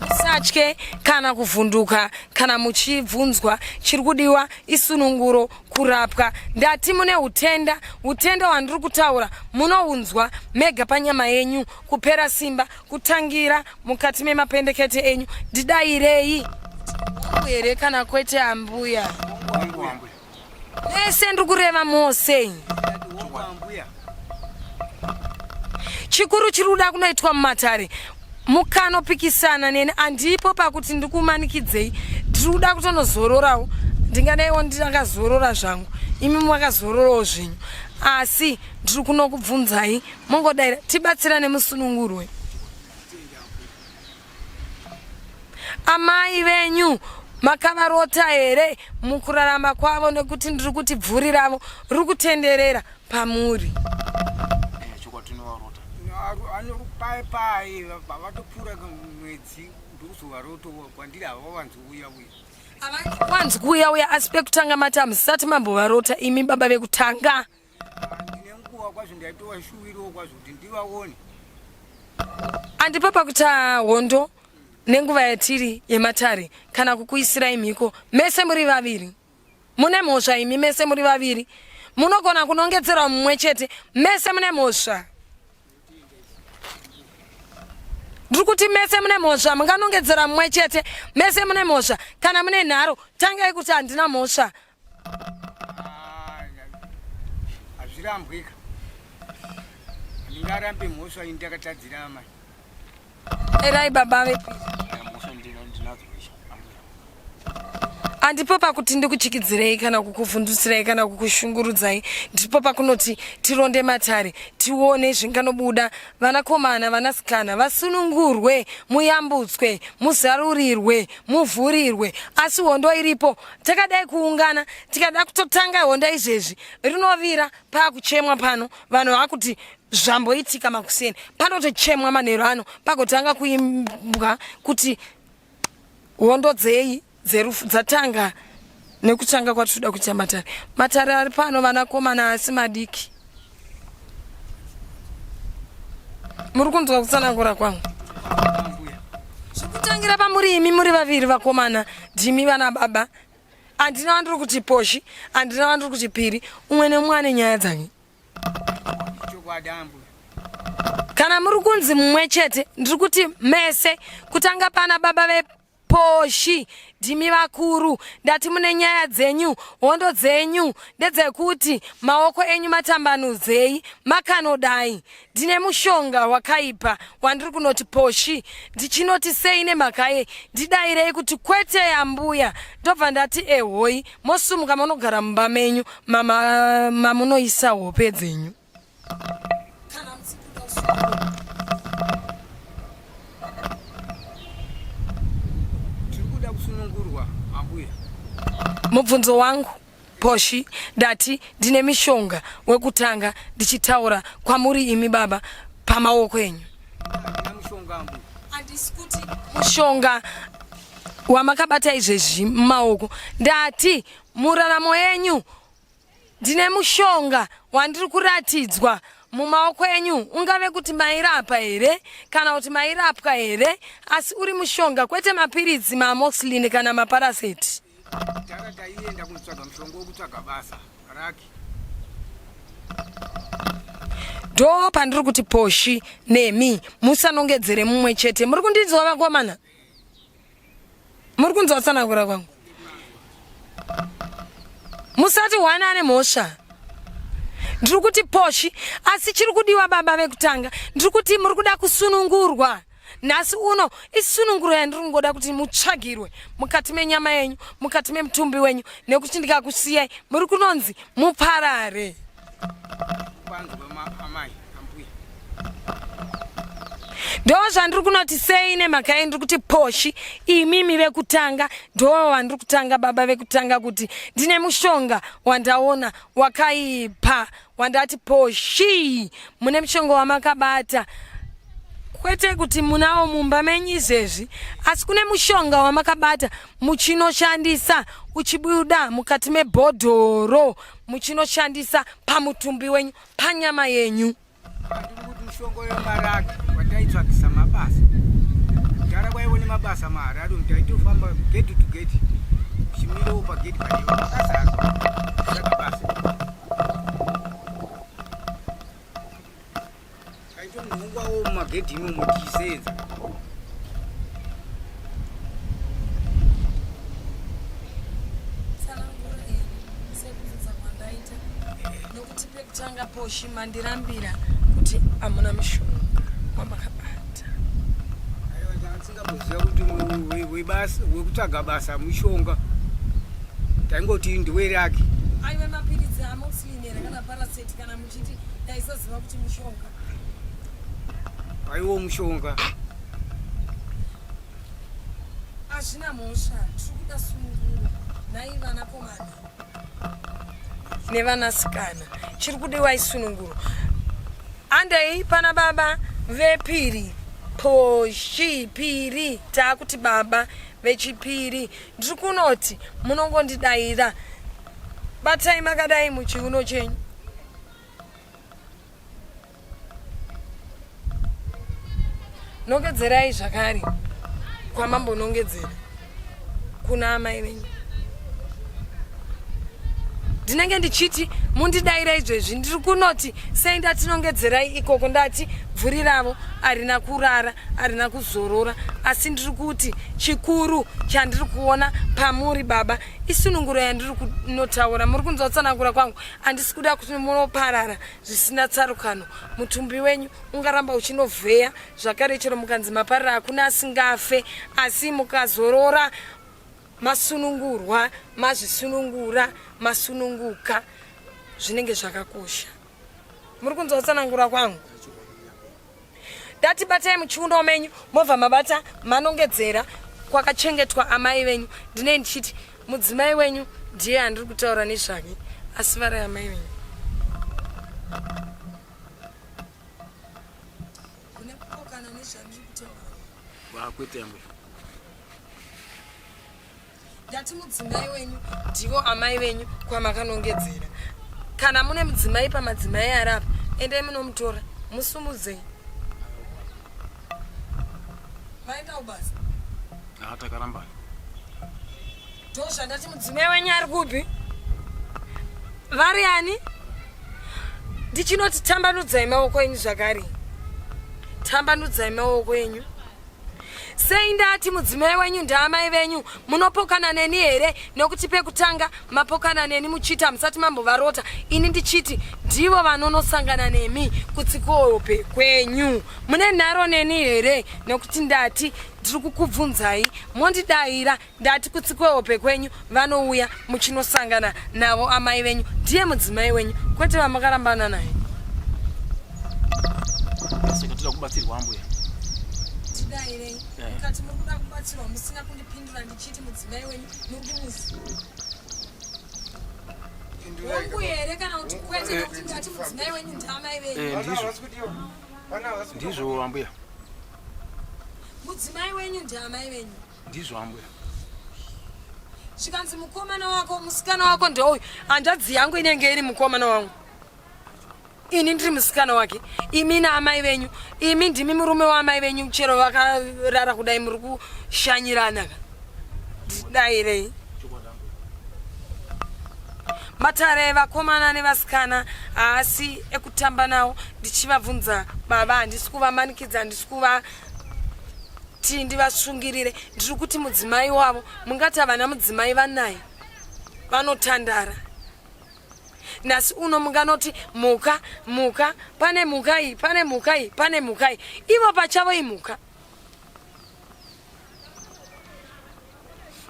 D: Musatye kana kuvhunduka kana muchibvunzwa chiri kudiwa isununguro kurapwa. Ndati mune utenda, utenda hwandiri kutaura munounzwa mega panyama yenyu, kupera simba, kutangira mukati memapendekete enyu. Ndidairei here kana kwete ambuya? Mese ndiri kureva mose. Chikuru chiri kuda kunoitwa mumatare mukanopikisana neni andipo pakuti ndikumanikidzei ndiri kuda kutonozororawo ndingadaiwo ndakazorora zvangu imi makazororawo zvenyu asi ndiri kunokubvunzai mongodaira tibatsirane musunungurwe Amai venyu makavarota here mukurarama kwavo nekuti ndiri kuti bvuri ravo riri kutenderera pamuri.
F: Pai vatopfuura mwedzi ndokuzovarota kwandiri havawanzi kuuya uya.
D: Havawanzi kuuya uya asi pekutanga mati hamusati mambovarota imi baba vekutanga.
F: Ndine nguva
G: Nenguva kwazvo ndaitovashuwirawo kwazvo kuti ndivaone.
D: Andipo pakuta hondo nenguva yatiri yematare kana kukuisirai mhiko mese muri vaviri. Mune mhosva imi mese muri vaviri. Munogona kunongedzerwa mumwe chete mese mune mhosva. Ndiri kuti mese mune mhosva munganongedzera mumwe chete mese mune mhosva. Kana mune nharo tangai kuti handina mhosva.
G: Hazvirambwika. Ndingarambe mhosva ini ndakatadzira amai.
D: Erai baba vepiri. Andipo pakuti ndikuchikidzirei kana kukuvhundutsirai kana kukushungurudzai. Ndipo pakunoti tironde matare tione zvinganobuda. Vanakomana, vanasikana vasunungurwe, muyambutswe, muzarurirwe, muvhurirwe. Asi hondo iripo. Takadai kuungana tikada kutotanga hondo izvezvi rinovira pakuchemwa pano vanhu vakuti zvamboitika makuseni panotochemwa manheru ano pagotanga kuimbwa kuti hondo dzei dzerufu dzatanga nekutanga kwatinoda kuita matare matare ari pano vanakomana asi madiki muri kunzwa kutsanangura kwangu zvikutangira pamuri imi muri vaviri vakomana ndimi vana baba handina vandiri kuti poshi handina vandiri kuti piri umwe nemumwe ane nyaya dzake kana muri kunzi mumwe chete ndiri kuti mese kutanga pana baba veposhi ndimi vakuru ndati mune nyaya dzenyu hondo dzenyu ndedzekuti maoko enyu matambanudzei makanodai ndine mushonga wakaipa wandiri kunoti poshi ndichinoti sei nemhaka yei ndidairei kuti kwete ambuya ndobva ndati ehoi mosumuka monogara mumba menyu mama mamunoisa hope dzenyu kana musikuda
G: tiri kuda kusunungurwa ambuya
D: mubvunzo wangu Poshi, ndati ndine mishonga wekutanga ndichitaura kwamuri imi baba pamaoko enyu. Handisi kuti mushonga wamakabata izvezvi mumaoko, ndati muraramo yenyu ndine mushonga wandiri kuratidzwa mumaoko enyu ungave kuti mairapa here kana kuti mairapwa here asi uri mushonga kwete mapiritsi maamoxlin kana maparaseti
G: Tanga taienda kunotsvaga mushonga wekutsvaga basa raki.
D: Ndo pandiri kuti poshi nemi musanongedzere mumwe chete. Muri kundinzwa vakomana? Muri kunzwa tsanangura kwangu? Musati hwani ane mhosva. Ndiri kuti poshi asi chiri kudiwa baba vekutanga. Ndiri kuti muri kuda kusunungurwa. Nhasi uno isununguro yandiri kungoda kuti mutsvagirwe mukati menyama yenyu, mukati memutumbi wenyu, nekuti ndikakusiyai muri kunonzi muparare. Ndo zvandiri kunoti sei nemhaka yei ndiri kuti poshi imimi vekutanga ndo vandiri kutanga baba vekutanga kuti ndine mushonga wandaona wakaipa wandati poshi mune mushonga wamakabata kwete kuti munawo mumba menyu izvezvi asi kune mushonga wamakabata muchinoshandisa uchibuda mukati mebhodhoro muchinoshandisa pamutumbi wenyu panyama yenyu
G: Ndiri kuti mushonga wemaraki wataitsvagisa mabasa kudhara kwaive nemabasa maharare umu taitofamba gate to gate chimirawo pagate panewo pakazarwa tsvaga basa taitonhongwawo mumagedhi imomo tichisenza
D: Nokuti pekutanga poshi mandirambira kuti hamuna mushonga wamakabata.
G: Aiwa ndanga kuti webasa wekutsvaga basa mushonga taingoti ndiweraki.
D: Aiwa mapiritsi amoxicillin here kana paracet kana muchiti ndaisaziva kuti mushonga.
G: Aiwa mushonga.
D: Hazvina mhosva tiri kuda sununguro nhai vanakomana. nevanasikana chiri kudiwa isununguro andei pana baba vepiri poshi piri taakuti baba vechipiri ndiri kunoti munongondidaira batai makadai muchiuno chenyu. Nongedzerai zvakare kwamambonongedzera kuna amai venyu. Ndinenge ndichiti mundidaira izvezvi ndiri kunoti sei ndatinongedzerai ikoko ndati bvuri ravo harina kurara harina kuzorora asi ndiri kuti chikuru chandiri kuona pamuri baba isununguro yandiri kunotaura muri kunzwa tsanangura kwangu handisi kuda kuti munoparara zvisina tsarukano mutumbi wenyu ungaramba uchinovheya zvakare chero mukanzi maparara hakuna asingafe asi mukazorora masunungurwa mazvisunungura masununguka zvinenge zvakakosha muri kunzwa tsanangura kwangu ndati batai muchiuno menyu mobva mabata manongedzera kwakachengetwa amai venyu ndinei ndichiti mudzimai wenyu ndiye andiri kutaura nezvake asi vari amai venyu Kune kupokana nezvandiri kutaura.
H: Wakwete ambuya.
D: Ndati mudzimai wenyu ndivo amai venyu kwamakanongedzera. Kana mune mudzimai pamadzimai ari apa, endai munomutora musumudzei. Maenda kubasa?
H: Ah, takarambana.
D: Ndozvandati mudzimai wenyu ari kupi? Vari ani? Ndichinoti tambanudzai maoko enyu zvakare. Tambanudzai maoko enyu. Sei ndati mudzimai wenyu ndaamai venyu munopokana neni here nokuti pekutanga mapokana neni muchiti hamusati mambovarota ini ndichiti ndivo vanonosangana nemi kutsikohope kwenyu mune nharo neni here nokuti ndati ndiri kukubvunzai mondidaira Ndati kutsi kwehope kwenyu vanouya muchinosangana navo amai venyu ndiye mudzimai wenyu kwete vamakarambana naye.
H: Saka toda kubatsirwa ambuya.
D: Tidairei eh. mukati muri kuda kubatsirwa musina kundipindura ndichiti mudzimai wenyu muri kumuzi hongu here kana kuti kwete eh. nekuti ndati mudzimai wenyu ndiamai venyu.
H: Eh, ndizvo. Ndizvo ambuya.
D: Mudzimai wenyu ndiamai venyu.
H: Ndizvo ambuya.
D: Zvikanzi mukomana wako, musikana wako ndouyu. Hanzvadzi yangu inenge iri mukomana wangu. Ini ndiri musikana wake. Imi naamai venyu. Imi ndimi murume waamai venyu chero vakarara kudai muri kushanyirana. Dairei. Matare evakomana nevasikana haasi ekutamba nawo ndichivabvunza baba handisi kuvamanikidza handisi kuva ti ndivasungirire ndiri kuti mudzimai wavo mungati havana mudzimai vanaye vanotandara nhasi uno munganoti mhuka mhuka pane mhuka iyi pane mhuka iyi pane mhuka iyi ivo pachavo imhuka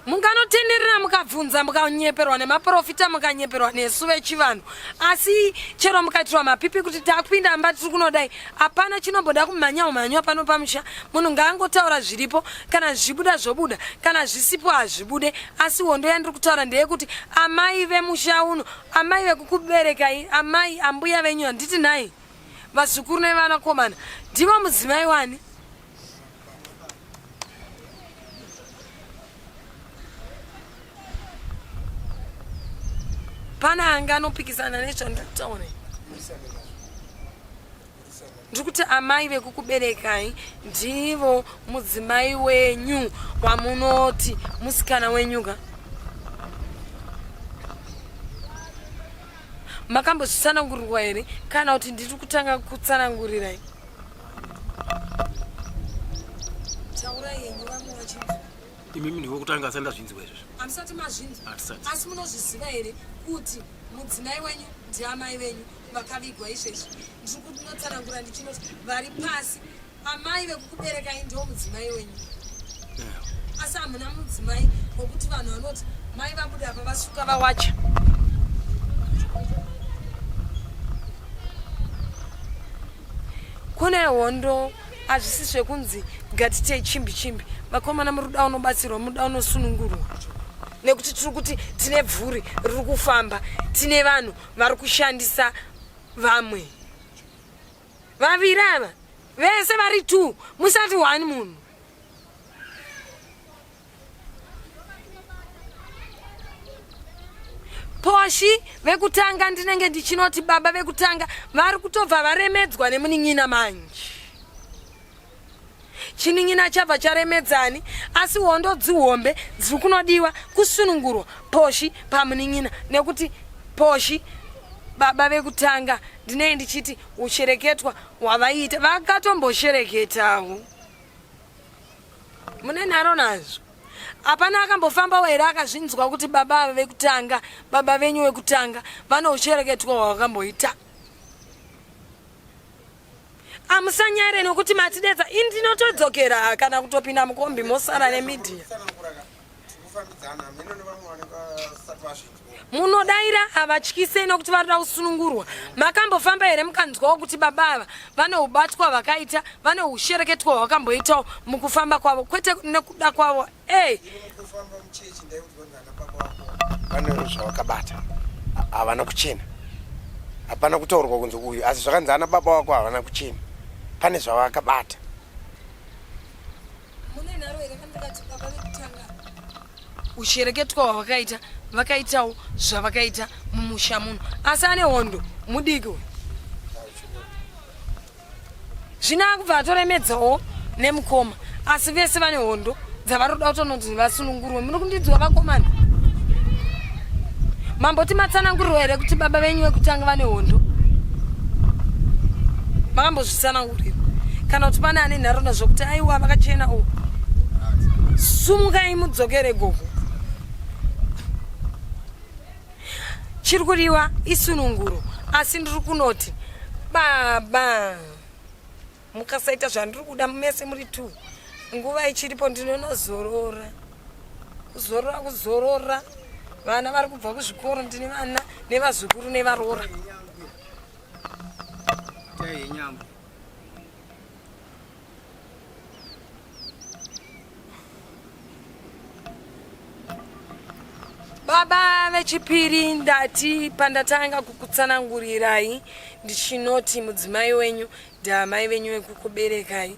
D: Munganotenderera mukabvunza mukanyeperwa nemaprofita mukanyeperwa nesu vechivanhu asi chero mukaitirwa mapipi kuti takupinda mba tiri kunodai hapana chinomboda kumhanya umhanywa pano pamusha munhu ngaangotaura zviripo kana zvichibuda zvobuda kana zvisipo hazvibude asi hondo yandiri kutaura ndeyekuti amai vemusha uno amai vekukuberekai amai ambuya venyu handiti nhai vazukuru nevanakomana ndivo mudzimai wani Pane anga anopikisana nezvandiri kutaura ndiri kuti amai vekukuberekai ndivo mudzimai wenyu wamunoti musikana wenyuka makambozvitsanangurirwa here kana kuti ndiri kutanga kutsanangurirai Taurai henyu vamwe vachinzwa.
H: Imimi ndiwe kutanga asati ndazvinzwa izvozvo.
D: Hamusati mazvinzwa.
H: Hatisati.
D: Asi munozviziva here kuti mudzimai wenyu ndiamai venyu vakavigwa izvezvi? Ndiri kunotsanangura ndichinoti vari pasi amai vekukuberekai ndiwo mudzimai wenyu. Asi hamuna mudzimai wekuti vanhu vanoti mai vabuda apa vasuka vawacha. Kune hondo hazvisi zvekunzi ngatitei chimbi chimbi vakomana muri kuda unobatsirwa muri kuda unosunungurwa nekuti tiri kuti tine bvuri riri kufamba tine vanhu vari kushandisa vamwe vaviri ava vese vari two musati one munhu Poshi vekutanga ndinenge ndichinoti baba vekutanga vari kutobva varemedzwa nemunin'ina manje. Chinin'ina chabva charemedzani asi hondo dzihombe dziri kunodiwa kusunungurwa poshi pamunin'ina nekuti poshi baba vekutanga ndinei ndichiti ushereketwa hwavaiita vakatomboshereketawo mune nharo nazvo hapana akambofambawo here akazvinzwa kuti baba ava vekutanga baba venyu vekutanga vane ushereketwa hwavakamboita amusanyare nokuti matidedza ini ndinotodzokera kana kutopinda mukombi mosara nemidhiya munodaira havatyise nokuti varikuda kusunungurwa makambofamba here mukanzwawo kuti baba ava vane ubatwa vakaita vane ushereketwa hwakamboitawo mukufamba kwavo kwete nekuda kwavo ey
F: vane zvavakabata havana kuchena hapana kutaurwa kunzi uyu asi zvakanzi ana baba wako havana kuchena pane zvavakabata
D: mune nharo here kandikati baba vekutanga ushereketwa hwavakaita vakaitawo zvavakaita mumusha muno asi ane hondo mudiki uyu zvino akubva atoremedzawo nemukoma asi vese vane hondo dzavari kuda kutononzi vasunungurwe muri kundidzwa vakomana mamboti matsanangurirwa here kuti baba venyu vekutanga vane hondo makambozvitsanangurirwa kana kuti pane ane nharaunda zvokuti aiwa vakachena u sumukai mudzokere gogo chiri kudiwa isununguro asi ndiri kunoti baba mukasaita zvandiri kuda mese muri two nguva ichiripo ndinonozorora kuzorora kuzorora vana vari kubva kuzvikoro ndine vana nevazukuru nevaroora Baba vechipiri ndati pandatanga kukutsanangurirai ndichinoti mudzimai wenyu ndaamai venyu vekukuberekai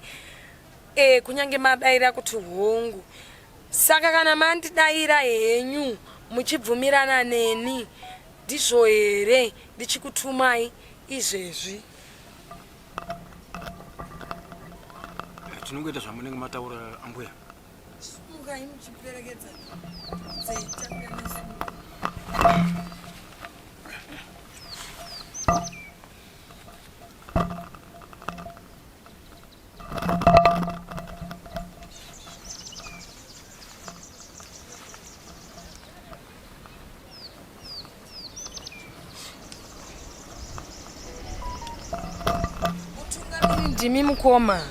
D: e, kunyange madaira kuti hongu saka kana mandidaira henyu muchibvumirana neni ndizvo here ndichikutumai izvezvi
H: Tinongoita zvamunenge mataura ambuya.
D: Sumukai muchiperekedza dzeitanga nesu. Mutungamiri ndimi mukoma,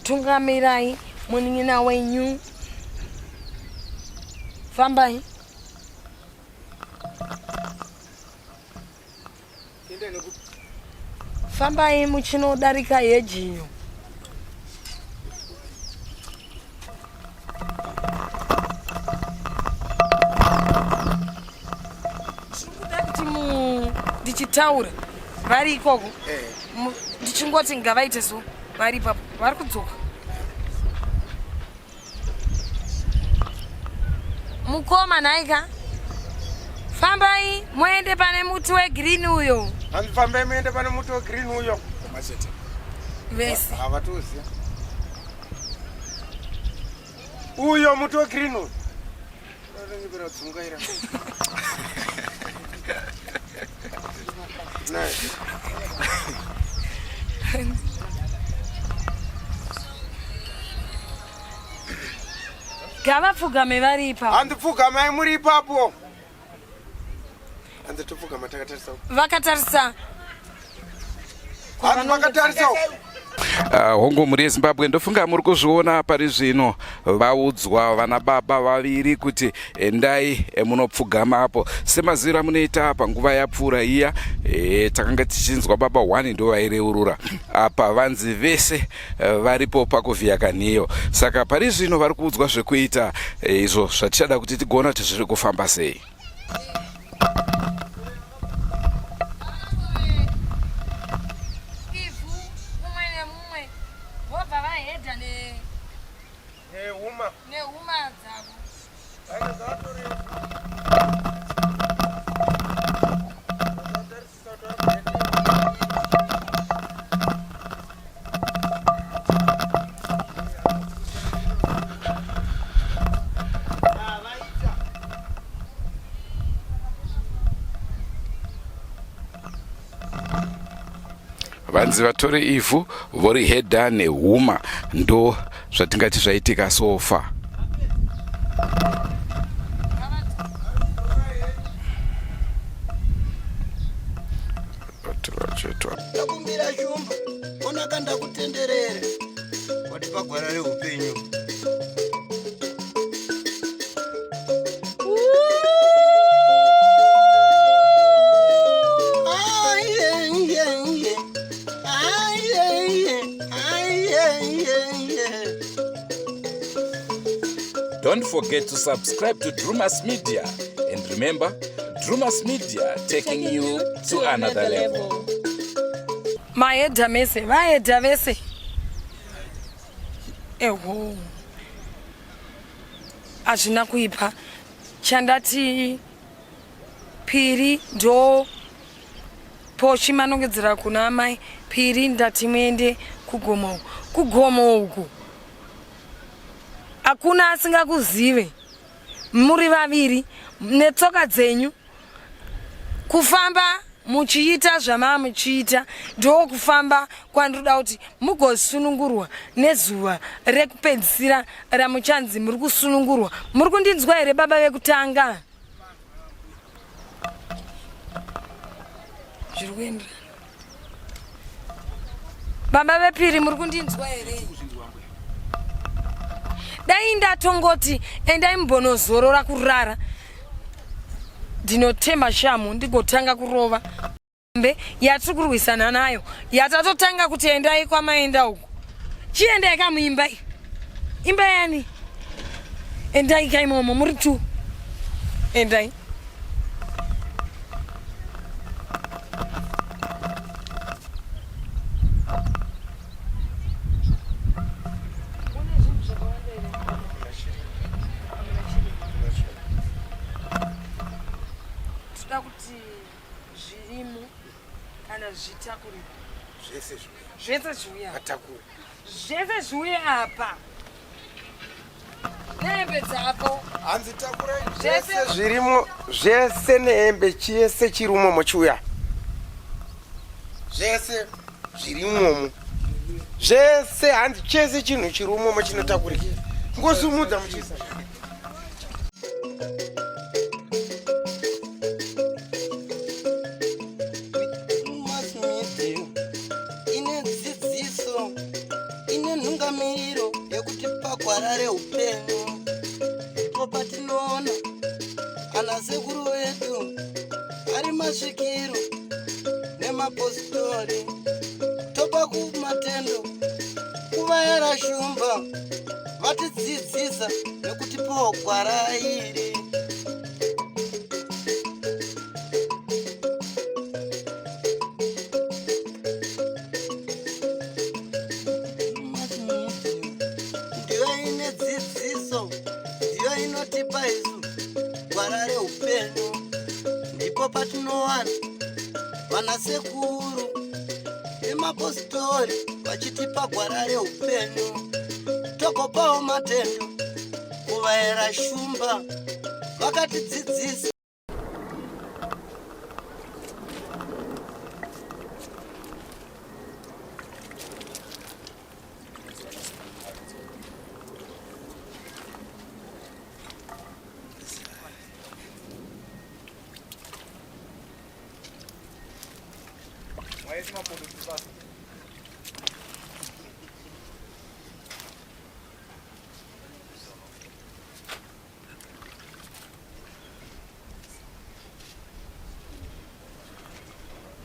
D: tungamirai munin'ina wenyu, fambai. Fambai muchinodarika hejiyo. Tiri kuti ndichitaura vari ikoko eh. ndichingoti ngavaite so vari ipapo vari kudzoka Mukoma nhaika fambai muende pane muti wegreen uyo.
F: Hanzi fambai muende pane muti wegreen uyo.
A: Machete.
D: Vese.
F: Havatoziva. Uyo muti wegreen uyo. Vanonyepera kudzungaira.
D: Gavapfugame vari ipapo.
F: Hanzi pfugamai muri ipapo. Hanzi topfugama takatarisa.
D: Vakatarisa.
F: Hanzi vakatarisa.
A: Hongu mhuri yeZimbabwe, ndofunga muri kuzviona pari zvino vaudzwa vana baba vaviri kuti endai munopfugama apo semaziviro amunoita panguva yapfuura iya e, takanga tichinzwa baba 1 ndo vaireurura apa vanzi vese varipo pakuvhiya kanhiyo saka pari zvino vari kuudzwa zvekuita izvo zvatichada kuti tigoona kuti zviri kufamba sei.
D: Ivhu mumwe nemumwe vobva vahedha
F: nehuma
D: nehuma dzavo.
A: Hanzi vatore ivhu vorihedha nehuma, ndo zvatingati zvaitika so far.
E: Ndakumbira shumba onaka ndakutenderere watipa gwara reupenyu.
A: Don't forget to subscribe to Drewmas Media. And remember, Drewmas Media taking you to another level.
D: Mahedha mese, vahedha vese. Eho. Hazvina kuipa. Chandati piri ndo poshi manongedzera kuna amai piri ndati muende kugomo uku. Kugomo uku. Hakuna asingakuzive. Muri vaviri netsoka dzenyu kufamba muchiita zvamaa muchiita ndokufamba kwandinoda kuti mugosunungurwa nezuva rekupedzisira ramuchanzi muri kusunungurwa. Muri kundinzwa here baba vekutanga? Zviri kuenderana. Baba vepiri muri kundinzwa here? Dai ndatongoti endai mumbonozorora kurara ndinotema shamu ndigotanga kurova mbe yatiri kurwisana nayo yatatotanga kuti endai kwamaenda uku chiendai kamuimba iyi imba yani endai kaimomo muri tu endai toda kuti zvirimo kana zvitakurika
F: zvese zviuya
D: zvese zviuya
F: atakure
D: zvese zviuye apa nehembe dzako
F: hanzi takurai zvese zvirimo zvese nehembe chese chiri umomo chiuya zvese zviri umomo zvese hanzi chese chinhu chiri umomo chinotakurika ngosumudza muchisa
E: Ine dzidziso ine nhungamiriro yekuti pagwara reupenyu ndipo patinoona ana sekuru vedu ari masvikiro nemapositori topa kumatendo kuvayara shumba vatidzidzisa nekutipawo gwara iri. Ndiyo ine dzidziso, ndiyo inotipa isu gwara reupenyu. Ndipo patinowana vanasekuru nemapositori vachitipa gwara reupenyu, togopawo matendo kuvaera shumba vakatidzidzisa.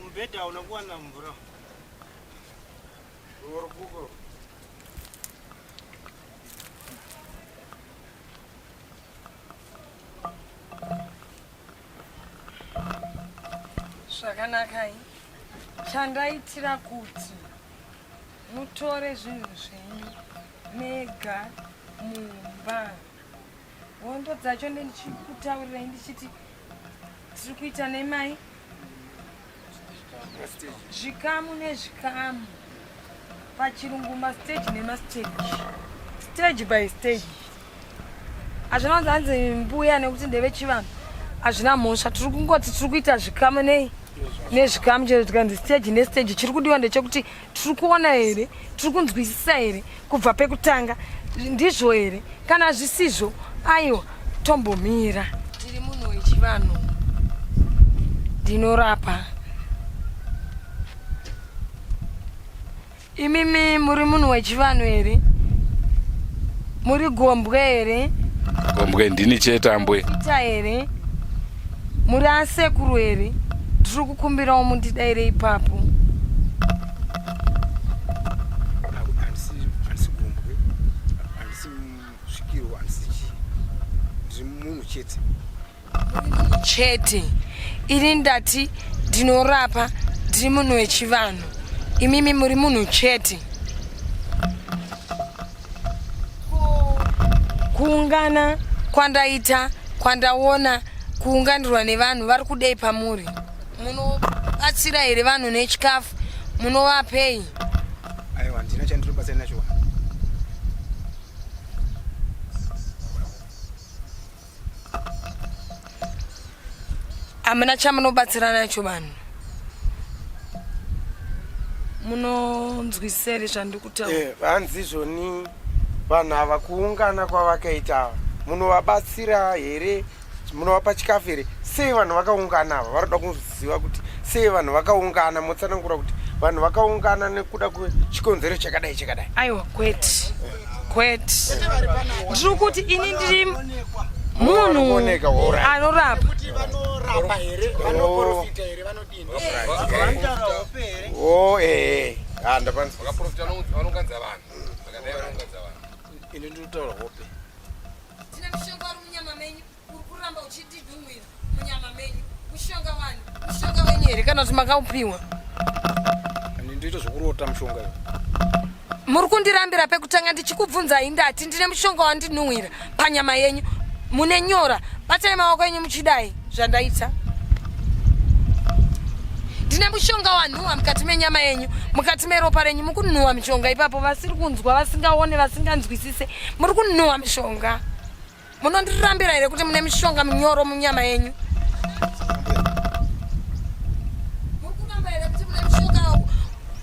G: Mubhedha unokuwana mvura.
D: Zvakanakai. Chandaitira kuti mutore zvinhu zvenyu mega mumba. Hondo dzacho ndichikutaurirai ndichiti tiri kuita nemai zvikamu nezvikamu pachirungu mastage nemastage stage by stage hazvina kunzi hanzi mbuya nekuti ndevechivanhu hazvina mhosva tiri kungoti tiri kuita zvikamu nei. Nezvikamu chero tikanzi stage nestage chiri kudiwa ndechekuti tiri kuona here, tiri kunzwisisa here kubva pekutanga ndizvo here? Kana zvisizvo aiwa tombomira. Ndiri munhu wechivanhu ndinorapa. Imimi muri munhu wechivanhu here? Muri gombwe here?
A: Gombwe ndini chete ambwe.
D: Ita here? Muri asekuru here? Ndiri kukumbirawo mundidaire ipapo.
F: Handisi gombwe, handisi svikiro, handisi chii. Ndiri munhu chete.
D: Chete ini ndati ndinorapa ndiri munhu wechivanhu imimi muri munhu chete kuungana kwandaita kwandaona kuunganirwa nevanhu vari kudei pamuri munobatsira here vanhu nechikafu munovapei
F: aiwa handina chandinobatsira nacho
D: Hamuna chamunobatsira nacho vanhu. Munonzwisisa here zvandiri kutaura?
F: Eh, hanzi izvoni vanhu ava kuungana kwavakaita ava munovabatsira here munovapa chikafu here sei vanhu vakaungana ava varoda kuziva kuti sei vanhu vakaungana motsanangura kuti vanhu vakaungana nekuda kwechikonzero chakadai chakadai
D: aiwa kwete kwete ndiri kuti ini ndiri munhu anorapa
F: oh, eh, eh. Ah,
H: ini ndinotaura hope
D: tine mushonga uri munyama menyu uri kuramba uchitidhumwira munyama menyu mushonga wani mushonga wenyu here kana kuti makaupiwa
H: ndoita zvekurota mushonga iyo
D: muri kundirambira pekutanga ndichikubvunzai ndati ndine mushonga wandinhuhwira panyama yenyu mune nyora batai maoko enyu muchidai zvandaita ndine mushonga wanhuhwa mukati menyama yenyu mukati meropa renyu mukunhuhwa mishonga ipapo vasiri kunzwa vasingaone vasinganzwisise muri kunhuhwa mishonga Munondirambira here kuti mune mishonga minyoro munyama yenyu? Muri kuramba here kuti mune mishonga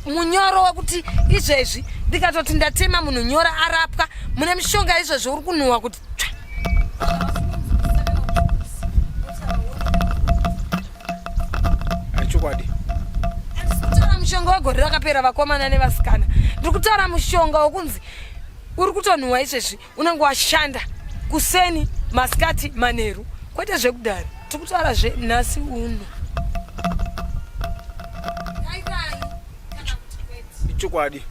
D: munyoro wekuti izvezvi ndikatoti ndatema munhu nyora arapwa mune mishonga izvezvi uri kunhuwa kuti tsva.
H: Chokwadi.
D: Handisi kutaura mushonga wegore rakapera vakomana nevasikana. Ndiri kutaura mushonga wekunzi uri kutonhuwa izvezvi unenge washanda kuseni masikati manheru kwete zvekudhara tiri kutaura zvenhasi uno
H: ichokwadi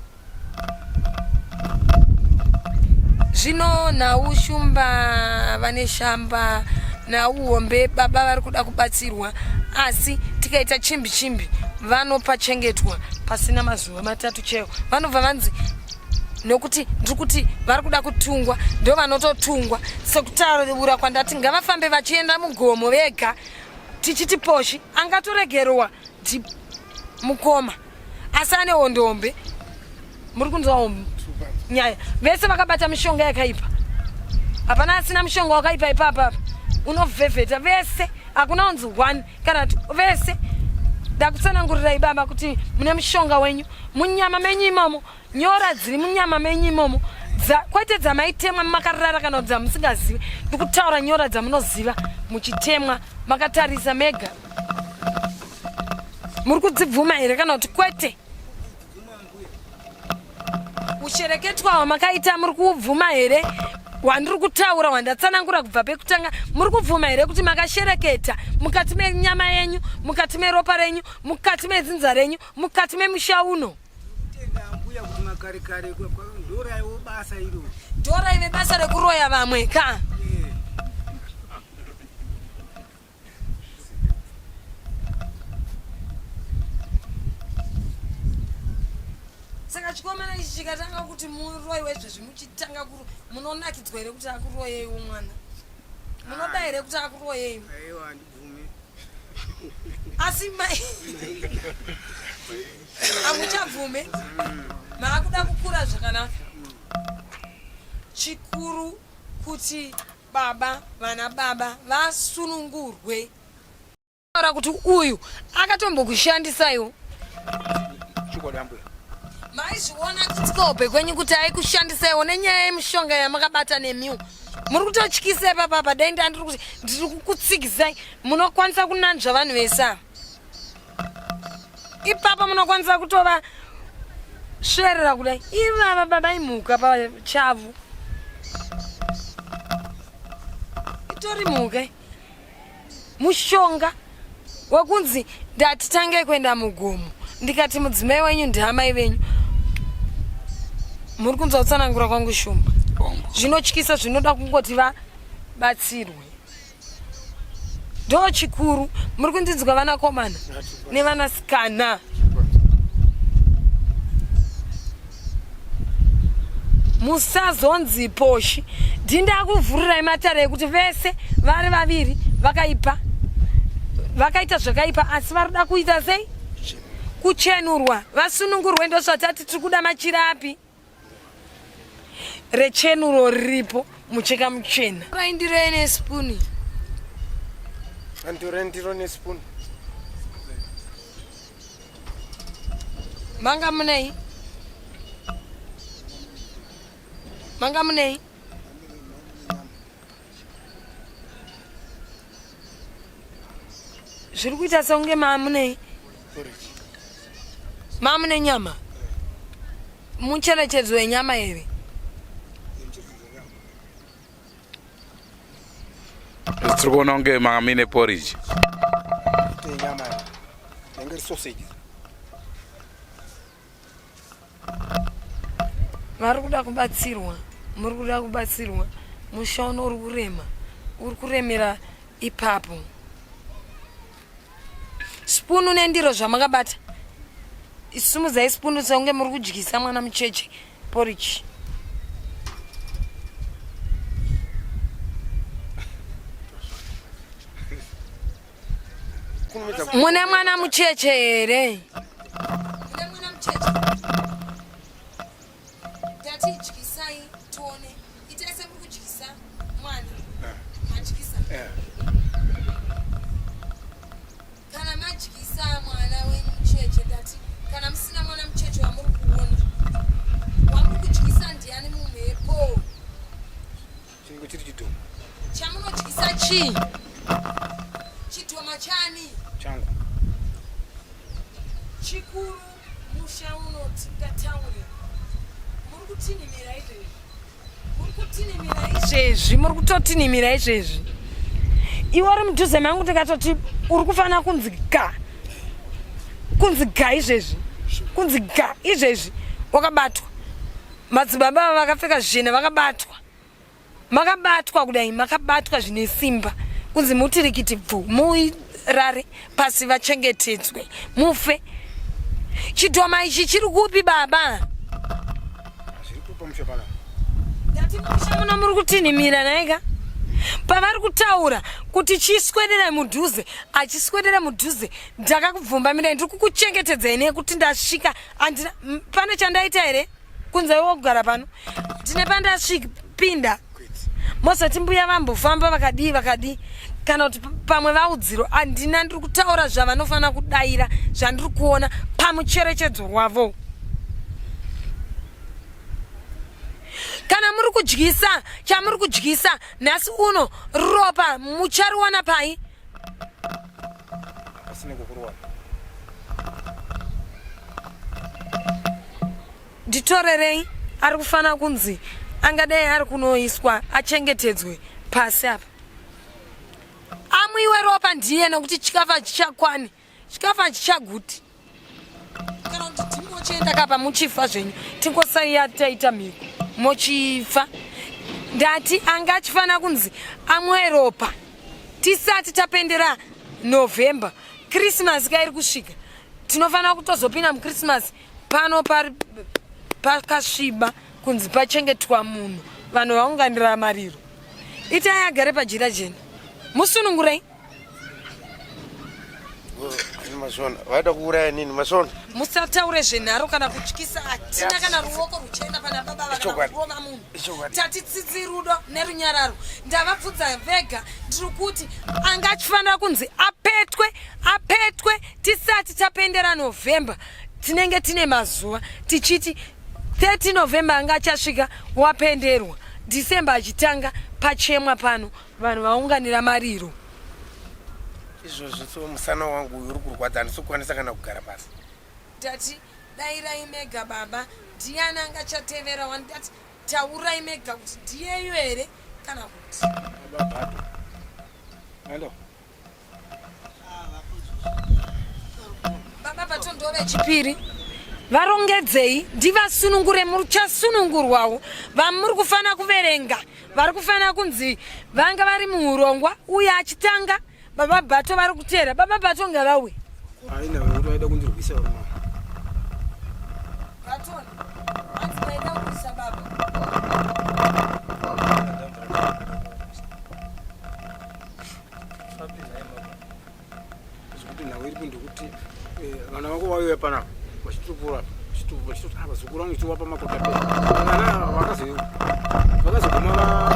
D: zvino nhau shumba vane shamba nhau hombe baba vari kuda kubatsirwa asi tikaita chimbi chimbi vanopachengetwa pasina mazuva matatu chaiwo vanobva vanzi nokuti ndiri kuti vari kuda kutungwa ndo vanototungwa sekutaura kwandati ngavafambe vachienda mugomo vega tichiti poshi angatoregerwa ndi mukoma asi ane hondo hombe muri kunzwa nyaya vese vakabata mishonga yakaipa hapana asina mushonga wakaipa ipapapa unovhevheta vese hakuna unzi one kana kuti vese ndakutsanangurirai baba kuti mune mushonga wenyu munyama menyu imomo nyora dziri munyama menyu imomo kwete dzamaitemwa makarara kana kuti dzamusingazivi ndikutaura nyora dzamunoziva muchitemwa makatarisa mega muri kudzibvuma here kana kuti kwete ushereketwa hwamakaita muri kuubvuma here hwandiri kutaura hwandatsanangura kubva pekutanga muri kubvuma here kuti makashereketa mukati menyama yenyu mukati meropa renyu mukati medzinza renyu mukati memusha uno ndoraive basa rekuroya vamwe ka saka chikomana ichi chikatanga kuti muroyi wezvezvi muchitanga munonakidzwa here kuti akuroyeiwo mwana munoda here kuti akuroyei asi mai hamuchabvume maakuda kukura zvakanaka chikuru kuti baba vana baba vasunungurwe. kutaura kuti uyu akatombokushandisaiwo.
H: Chokwadi ambuya.
D: Maizviona kutsikope kwenyu kuti aikushandisaiwo nenyaya yemishonga yamakabata nemiwo. Muri kutotyisa ipapa apa dai ndandiri kuti ndiri kukutsikisai munokwanisa kunanzva vanhu vese ava. Ipapa munokwanisa kutova sverera kudai ivava baba imhuka pachavo. Itori mhuka. Mushonga wekunzi ndati tange kuenda mugomo ndikati mudzimai wenyu ndiamai venyu. Muri kunzwa kutsanangura kwangu Shumba? Zvinotyisa zvinoda kungoti vabatsirwe. Ndo chikuru muri kundinzwa vanakomana nevanasikana. Musazonzi poshi ndindakuvhurirai matare ekuti vese vari vaviri vakaipa vakaita zvakaipa asi varikuda kuita sei kuchenurwa vasunungurwe ndozvatati tiri kuda machira api rechenuro riripo mucheka muchena raindirei nesipuni
F: Andore ndiro nespoon.
D: Manga munei? Manga munei? Zviri kuita sekunge maamunei? Maamune nyama? Mucherechedzo wenyama here?
A: Tiri kuona kunge manga muine porridge.
H: Nyama yange iri sausage.
D: Vari kuda kubatsirwa, muri kuda kubatsirwa. Musha uno uri kurema, uri kuremera ipapo. Spunu nendiro zvamakabata, sumudzai spunu sekunge muri kudyisa mwana mucheche porridge. Mune mwana mucheche here? Mune mwana mucheche? Tati dyisai tione. Itai semuri kudyisa mwana. Madyisa. Kana madyisa mwana wenyu mucheche ndati kana musina mwana mucheche wamuri kuona wamuri kudyisa ndiani mumhepo?
H: Chinenge chiri chidhoma.
D: Chamunodyisa chii? Chidhoma chani?
H: Changu.
D: Chikuru musha uno tingataure. Muri kutinhimira izvezvi. Muri kutinhimira izvezvi, muri kutotinhimira izvezvi. Iwe uri mudhuze mangu ndikatoti uri kufanira kunzi ga. Kunzi ga izvezvi. Kunzi ga izvezvi. Wakabatwa. Madzibaba ava vakapfeka zvichena vakabatwa. Makabatwa kudai, makabatwa zvine simba. Kunzi mutirikiti bvu, murare pasi vachengetedzwe, mufe. Chidhoma ichi chiri kupi baba?
H: Zviri kupi pamusha pana?
D: Ndati musha muno muri kutinhimira nhaika. Pavari kutaura kuti chiswedera mudhuze, achiswedera mudhuze, ndakakubvumbamirai, ndiri kukuchengetedzai nekuti ndasvika Andina pane chandaita here kunze iwe kugara pano ndine pandasvipinda mozoti mbuya vambofamba vakadii vakadii kana kuti pamwe vaudziro andina ndiri kutaura zvavanofanira kudaira zvandiri kuona pamucherechedzo rwavo kana muri kudyisa chamuri kudyisa nhasi uno ropa muchariwana pai
H: Pasine kukuruwana.
D: Nditorerei ari kufanira kunzi angadai ari kunoiswa achengetedzwe pasi apa. Amwiwe ropa ndiye nekuti chikafu hachichakwani, chikafu hachichaguti. Kana kuti tingochienda kapa muchifa zvenyu, tingosaiya taita mhiko mochifa. Ndati anga achifanira kunzi amwe ropa tisati tapendera November. Christmas ka iri kusvika, tinofanira kutozopinda muChristmas pano pari pakasviba kunzi pachengetwa munhu, vanhu vaunganira mariro. Itai agare pajira jena, musunungurei.
F: Mashona vaida kuuraya nini mashona?
D: Musataure zvenharo kana kutyisa, hatina kana ruoko ruchienda pana baba vakana kurova munhu. Tati tsitsi, rudo nerunyararo. Ndavabvunza vega, ndiri kuti anga achifanira kunzi apetwe, apetwe tisati tapendera November. Tinenge tine mazuva tichiti 30 November anga achasvika wapenderwa, December achitanga pachemwa pano vanhu vaunganira mariro.
F: Izvozvo so musana wangu uyu uri kurwadza, handisi kukwanisa kana kugara pasi.
D: Tati dairai mega baba, ndiani angachatevera wani? Tati taurai mega kuti ndiyeyo here kana kuti
H: Hello.
D: Baba Bato ndovechipiri. Varongedzei ndivasunungure, muchasunungurwawo vamuri kufanira kuverenga, vari kufanira kunzi vanga vari muurongwa uye achitanga. Baba Bato vari kuteera, baba Bato ngavauye.
H: Aina vekuti vaida kundirwisa varume.
D: Batoni, hanzi vaida kurwisa baba.
H: Zvekuti nhau iripo ndekuti eh, vana vako vauya panapa vachitopura vachitoti ah, vazukuru vangu ichiwapa makota pe vana vakazoguma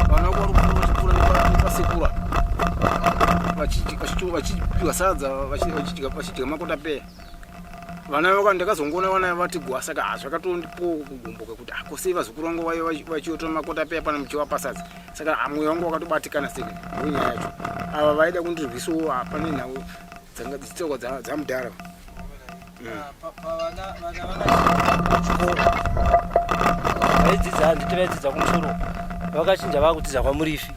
H: vana vako vari vachipura nepasekura vachipiwa sadza vachidya makota peya vana vako ndakazongoona vana vati gwa saka hazvakatondipowo kugumbuka kuti ako sei vazukuru vangu vaiva vachiyotora makota peya pano muchiwapa sadza saka ah, mwoyo wangu wakatobatikana seka ndonyaya yacho ava vaida kundirwisawo hapane nhau dzanga dzichitaurwa dzamudhara.
I: Chikoro vaidzidza, handiti vaidzidza kumusoro, vakachinja vakudzidza kwaMurifi,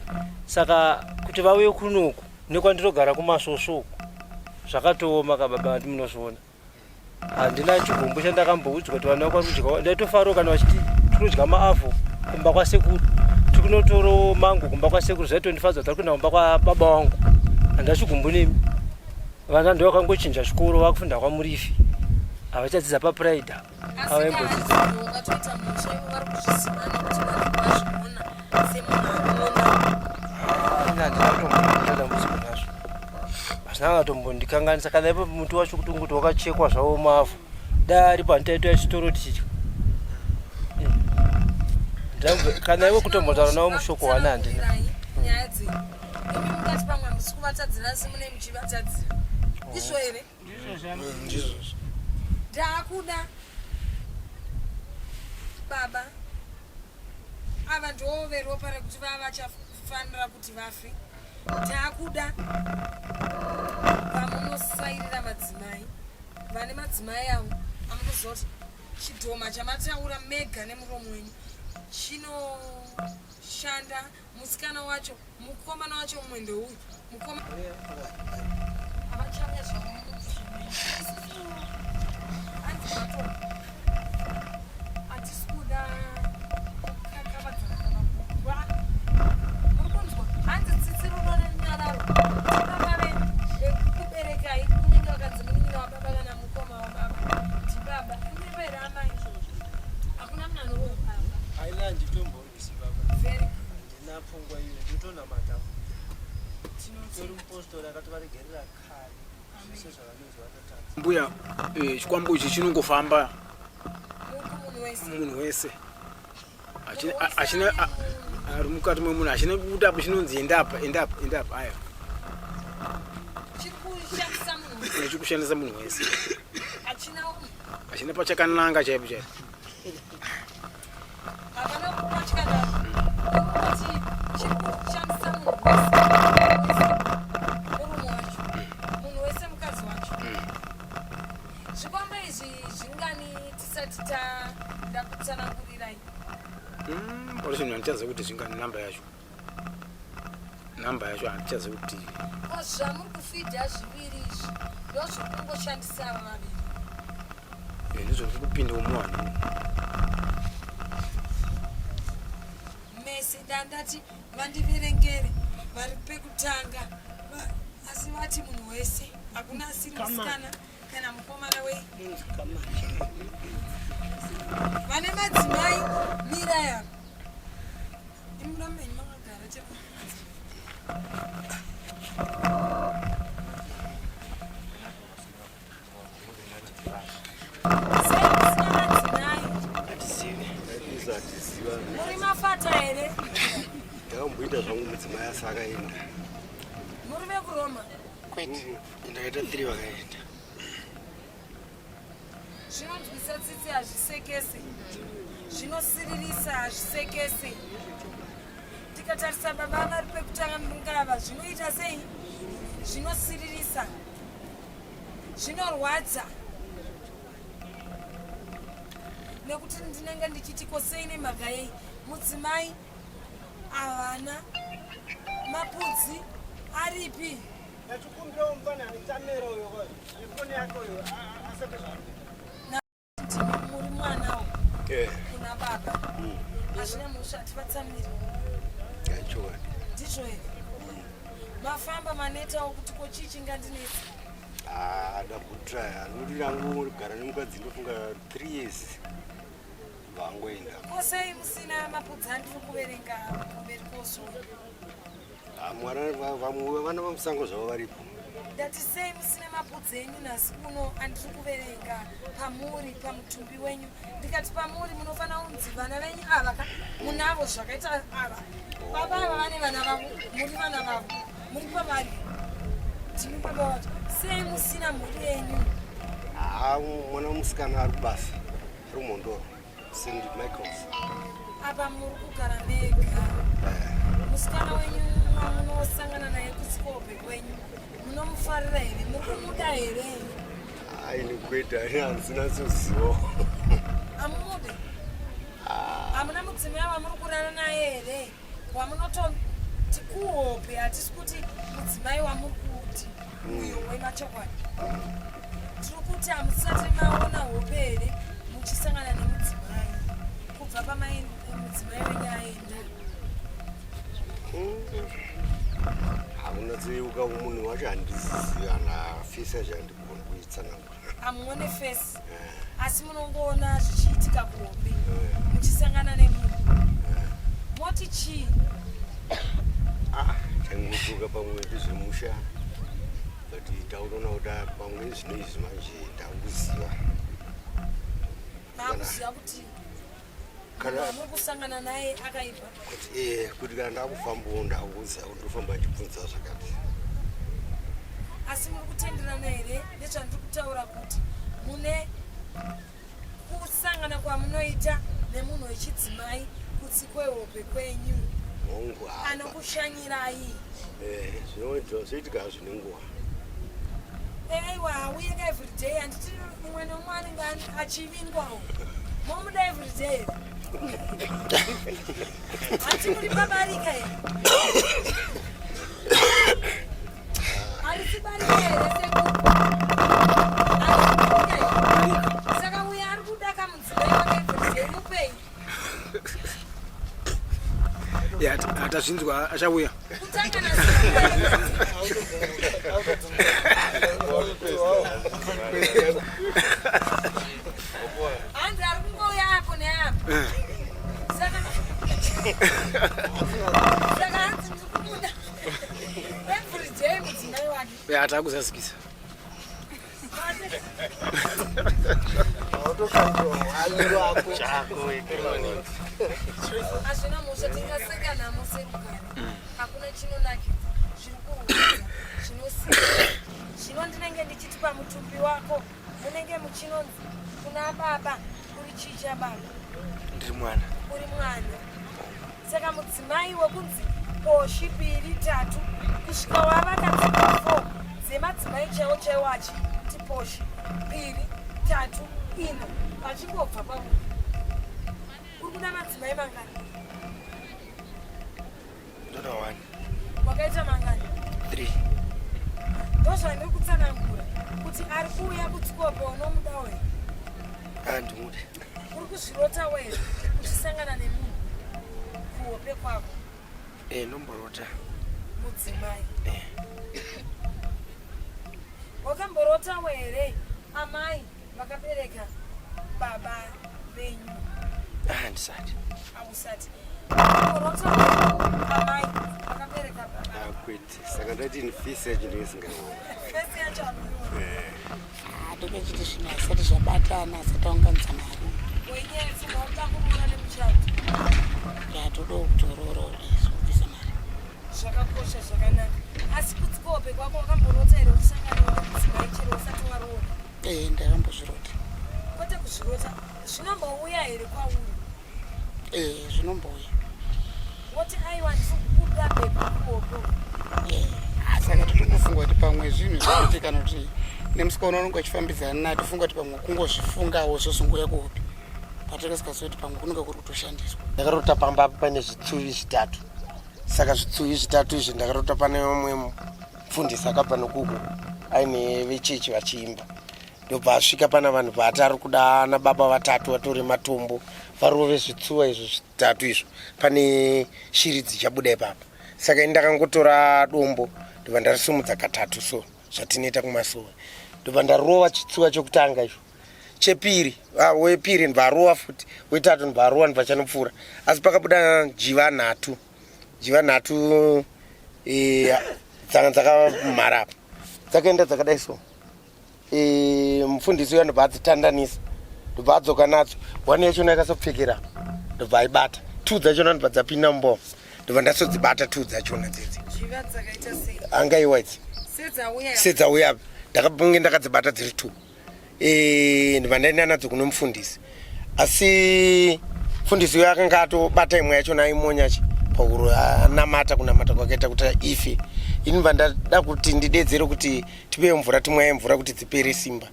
I: saka kuti vauye kunoku nekwandinogara kumasvosvo uku zvakatooma kababa, andi munozviona. Handina chigumbu chandakamboudzwa kuti vana vakwa kudya, ndaitofarawo kana vachiti tinodya maavho kumba kwasekuru, tikunotoro mango kumba kwasekuru, zvaitondifadza kuti ari kuenda kumba kwababa wangu. Handina chigumbu nemi. Vana ndo vakangochinja chikoro, vakufunda kwaMurifi, havachadzidza papride avaimbodzidza. Handina kutomboita dambudziko nazvo, hazvina katombondikanganisa kana ipo muti wacho kuti unguti wakachekwa zvawo mavhu, dai aripo handitaitoya chitoro tichidya. Kana iwe kutombotaura navo mushoko wana handina.
D: Nyaya dzenyu imi mungati pamwe hamusi kuvatadzira asi mune muchivatadzira, ndizvo here?
F: Ndizvozvo.
D: Ndaakuda baba ava ndoo veropa rekuti vava vachafanira kuti vafe. Taakuda vamunosairira madzimai vane madzimai avo amunoziva kuti chidhoma chamataura mega nemuromo wenyu chinoshanda. Musikana wacho, mukomana wacho mumwe ndeuyu mukoma havachauya zvavo. Isusu hanzi vato hatisi kuda kukakavadzana kana kurwa, muri kunzwa? Hanzi tsitsi, rudo nerunyararo. Baba venyu vekukuberekai, kunyange vakanzi munin'ina wababa kana mukoma wababa, ndibaba. Inyepa here amai? Hakuna munhu anorohwa.
I: Aina nditomborwisi baba.
D: Very good.
I: Handina pfungwa iyo, ndinotonamata. Tori mupostori akatovaregerera kare zvese zvavanonzi vakatadza.
H: Mbuya, chikwambo ichi chinongofamba
D: munhu wese.
H: Munhu wese achina ari mukati memunhu, hachina kuti apo chinonzi endapa, endapa, endapa, aya.
D: Chiri kushandisa munhu wese.
H: Chiri kushandisa munhu wese.
D: Hachina
H: hachina pachakananga chaipo chaipo.
D: Hapana kupa chikadaro. Unongoti chiri kushandisa munhu wese, murume wacho, munhu wese, mukadzi wacho. Zvikwambo izvi zvingani tisati tada kutsanangurirai?
H: Pari zvinhu handichaziva kuti zvingani, namba yacho, namba yacho handichaziva kuti.
D: Ko zvamuri kufidha zviviri izvi ndo zviri kungoshandisa ava vaviri?
H: Ndizvo zviri kupinda umuwani.
D: Mese ndandati vandiverengere vari pekutanga, asi vati munhu wese, hakuna asiri musikana kana mukomana wei. Vane madzimai mirai apa, imurambe makagara chero. mafata here?
F: Ndakamboita zvangu mudzimai asi akaenda.
D: Muri vekuroma?
F: Kwete. Ndakaita 3 vakaenda.
D: Zvinonzwisa tsitsi hazvisekese. Zvinosiririsa hazvisekese. Tikatarisa baba vari pekutanga mungava zvinoita sei? Zvinosiririsa. Zvinorwadza. Nekuti ndinenge ndichiti ko sei nemhaka yei mudzimai havana mapudzi aripi?
G: Ndachikumbirawo mufana ane camera uyo nefoni yake uyo asete zvaari kuita.
D: Ndimi muri mwanawo
F: Eh.
D: kuna baba hazvina mhosva hativatsamwiri
F: Chokwadi.
D: ndizvo here mafamba manetawo kuti ko chii chingandinetsa
F: Ah, ndakutraya. Nokuti rangu kugara nemukadzi ndofunga 3 years. Vangoenda.
D: ko sei musina mapudzi andiri kuverenga kumberi kosvo
F: Ah, mwana vamwe vana vamusango zvavo varipo.
D: Ndati sei musina mapudzi enyu nhasi uno andiri kuverenga pamuri pamutumbi wenyu ndikati pamuri munofanira kunzi vana venyu ava ka munavo zvakaita ava baba ava vane vana vavo muri vana vavo muri pavari ndimi baba vacho sei musina mhuri yenyu
F: Ah, mwana musikana ari kubasa. Ari kumhondoro. St Michaels.
D: Apa muri kugara mega. Musikana wenyu wamunosangana naye kusikope kwenyu munomufarira here? Muri kumuda here?
F: Ai ni kwete, handisina sozivo.
D: Hamumude? Hamuna mudzimai wamuri kurara naye here? Wamunototi kuhope hatisi kuti mudzimai wamuri kuti uyo wemachokwadi. Tiri kuti hamusati maona hope here muchisangana nemudzimai kubva pamai mudzimai wenyu aenda?
F: Hakunatsoyeuka munhu wacho handizivi kana face yacho handigoni kuitsanangura.
D: Hamuone face asi munongoona zvichiitika kuhope muchisangana nemunhu moti chii?
F: Ah, changotuka pamwe ndezvemusha but taunoona kuti ah, pamwe zvino izvi manje ndakuziva.
D: Maakuziva kuti
F: Kana
D: munhu wamuri kusangana naye akaipa?
F: Kuti eh, kuti kana ndakufambawo ndakuziva kuti ndofamba ndichibvunza zvakati.
D: Asi muri kutenderana here nezvandiri kutaura kuti mune kusangana kwamunoita nemunhu wechidzimai kutsi kwehope kwenyu
F: Hongu apa.
D: Anokushanyirai?
F: Eh, zvinoitika hazvo nenguva.
D: Aiwa, hauyeka everyday handiti mumwe nemumwe anenge achivingwawo momuda everyday hati muri pabarika here? Harisi barika here sekuru? Harisi barika here? Saka uyo ari kuda kamudzimai wake everyday mupei.
H: Ya, tazvinzwa achauya.
D: Kutanga na hanzi ari kungouya apo neapo saka saka hanzi ndiri kumuda everyday mudzimai wake.
H: Ya, takuzazikisa.
D: Hazvina mhosva tingaseka nhamo serugare hakuna chinonakidza zviri kurwadza zvinosika zvino ndinenge ndichiti pamutumbi wako munenge muchinonzi kuna baba uri chii chababa?
J: Ndiri mwana.
D: Uri mwana saka mudzimai wekunzi poshi piri tatu kusvika wava kadzimba 4 dzemadzimai chaiwo chaiwo achiti poshi piri tatu ina vachingobva pauri uri kuda madzimai mangani?
J: Ndoda one.
D: Wakaita mangani?
J: Three.
D: Ndozvandiri kutsanangura kuti ari kuuya kutsikopo unomuda wee?
J: Handimude.
D: Uri kuzvirota wee uchisangana nemunhu kuhope kwako?
J: Eh, ndomborota.
D: Mudzimai.
J: Eh.
D: Wakamborota here amai vakabereka baba venyu?
J: Ah, handisati.
D: Hausati. Wakamborota amai vakabereka baba?
F: Ah, kwete saka ndati ni face yacho ndingesingaiona.
D: Face yacho hamuioni.
K: Hatokechiti zvinhu hazvisati zvabatana asati aunganidza mari.
D: Wenyaya yepfuma uri kuda kuroora nemuchato.
K: Ya todawo kutoroora isu kubvisa mari.
D: Zvakakosha zvakanaka. Asi kutsikope kwako wakamborota here uchisangana nemudzimai chero usati waroora?
K: Eh, ndakambozvirota.
D: Kwete kuzvirota, zvinombouya here kwauri?
K: Eh, zvinombouya.
D: Woti aiwa ndikukuda bepa kuruoko.
K: Eh, saka totongofunga kuti pamwe zvinhu zvekuti kana kuti nemusikana unonge uchifambidzana naye tofunga kuti pamwe kungozvifungawo zvozongouya kuhope patakasingazivi kuti pamwe kunenge kuri kutoshandiswa.
F: Ndakarota pamba apa paine zvitsuvi zvitatu saka zvitsuvi zvitatu izvi ndakarota pane umwe mufundisi akabva nokuko aine vechechi vachiimba ndobva asvika pana vanhu paati ari kuda nababa vatatu vatore matombo varove zvitsuwa izvo zvitatu izvo pane shiri dzichabuda ipapa saka ini ndakangotora dombo ndobva ndarisumudza katatu so zvatinoita kumasowe ndobva ndarova chitsuwa chokutanga icho chepiri ah, wepiri ndobva arova futi wetatu ndobva arova ndobva chanopfuura asi pakabuda njiva nhatu njiva nhatu eh, dzanga dzakamhara apa dzakaenda dzakadai so e, mufundisi uya ndobva adzitandanisa ndobva adzoka nadzo one yachona yakasopfekera ndobva aibata two dzachona ndobva dzapinda muboma ndobva ndasodzibata two dzachona dzedzi angaiwa idzi sedzauya ndakabunge ndakadzibata dziri two e, ndobva ndaenda nadzo kune mufundisi asi mufundisi uyo akanga atobata imwe yachona aimonya chi pahuro anamata kunamata kwakaita kuti ife ini ndobva ndada kuti ndidedzere kuti tipei mvura timwaye mvura kuti dzipere simba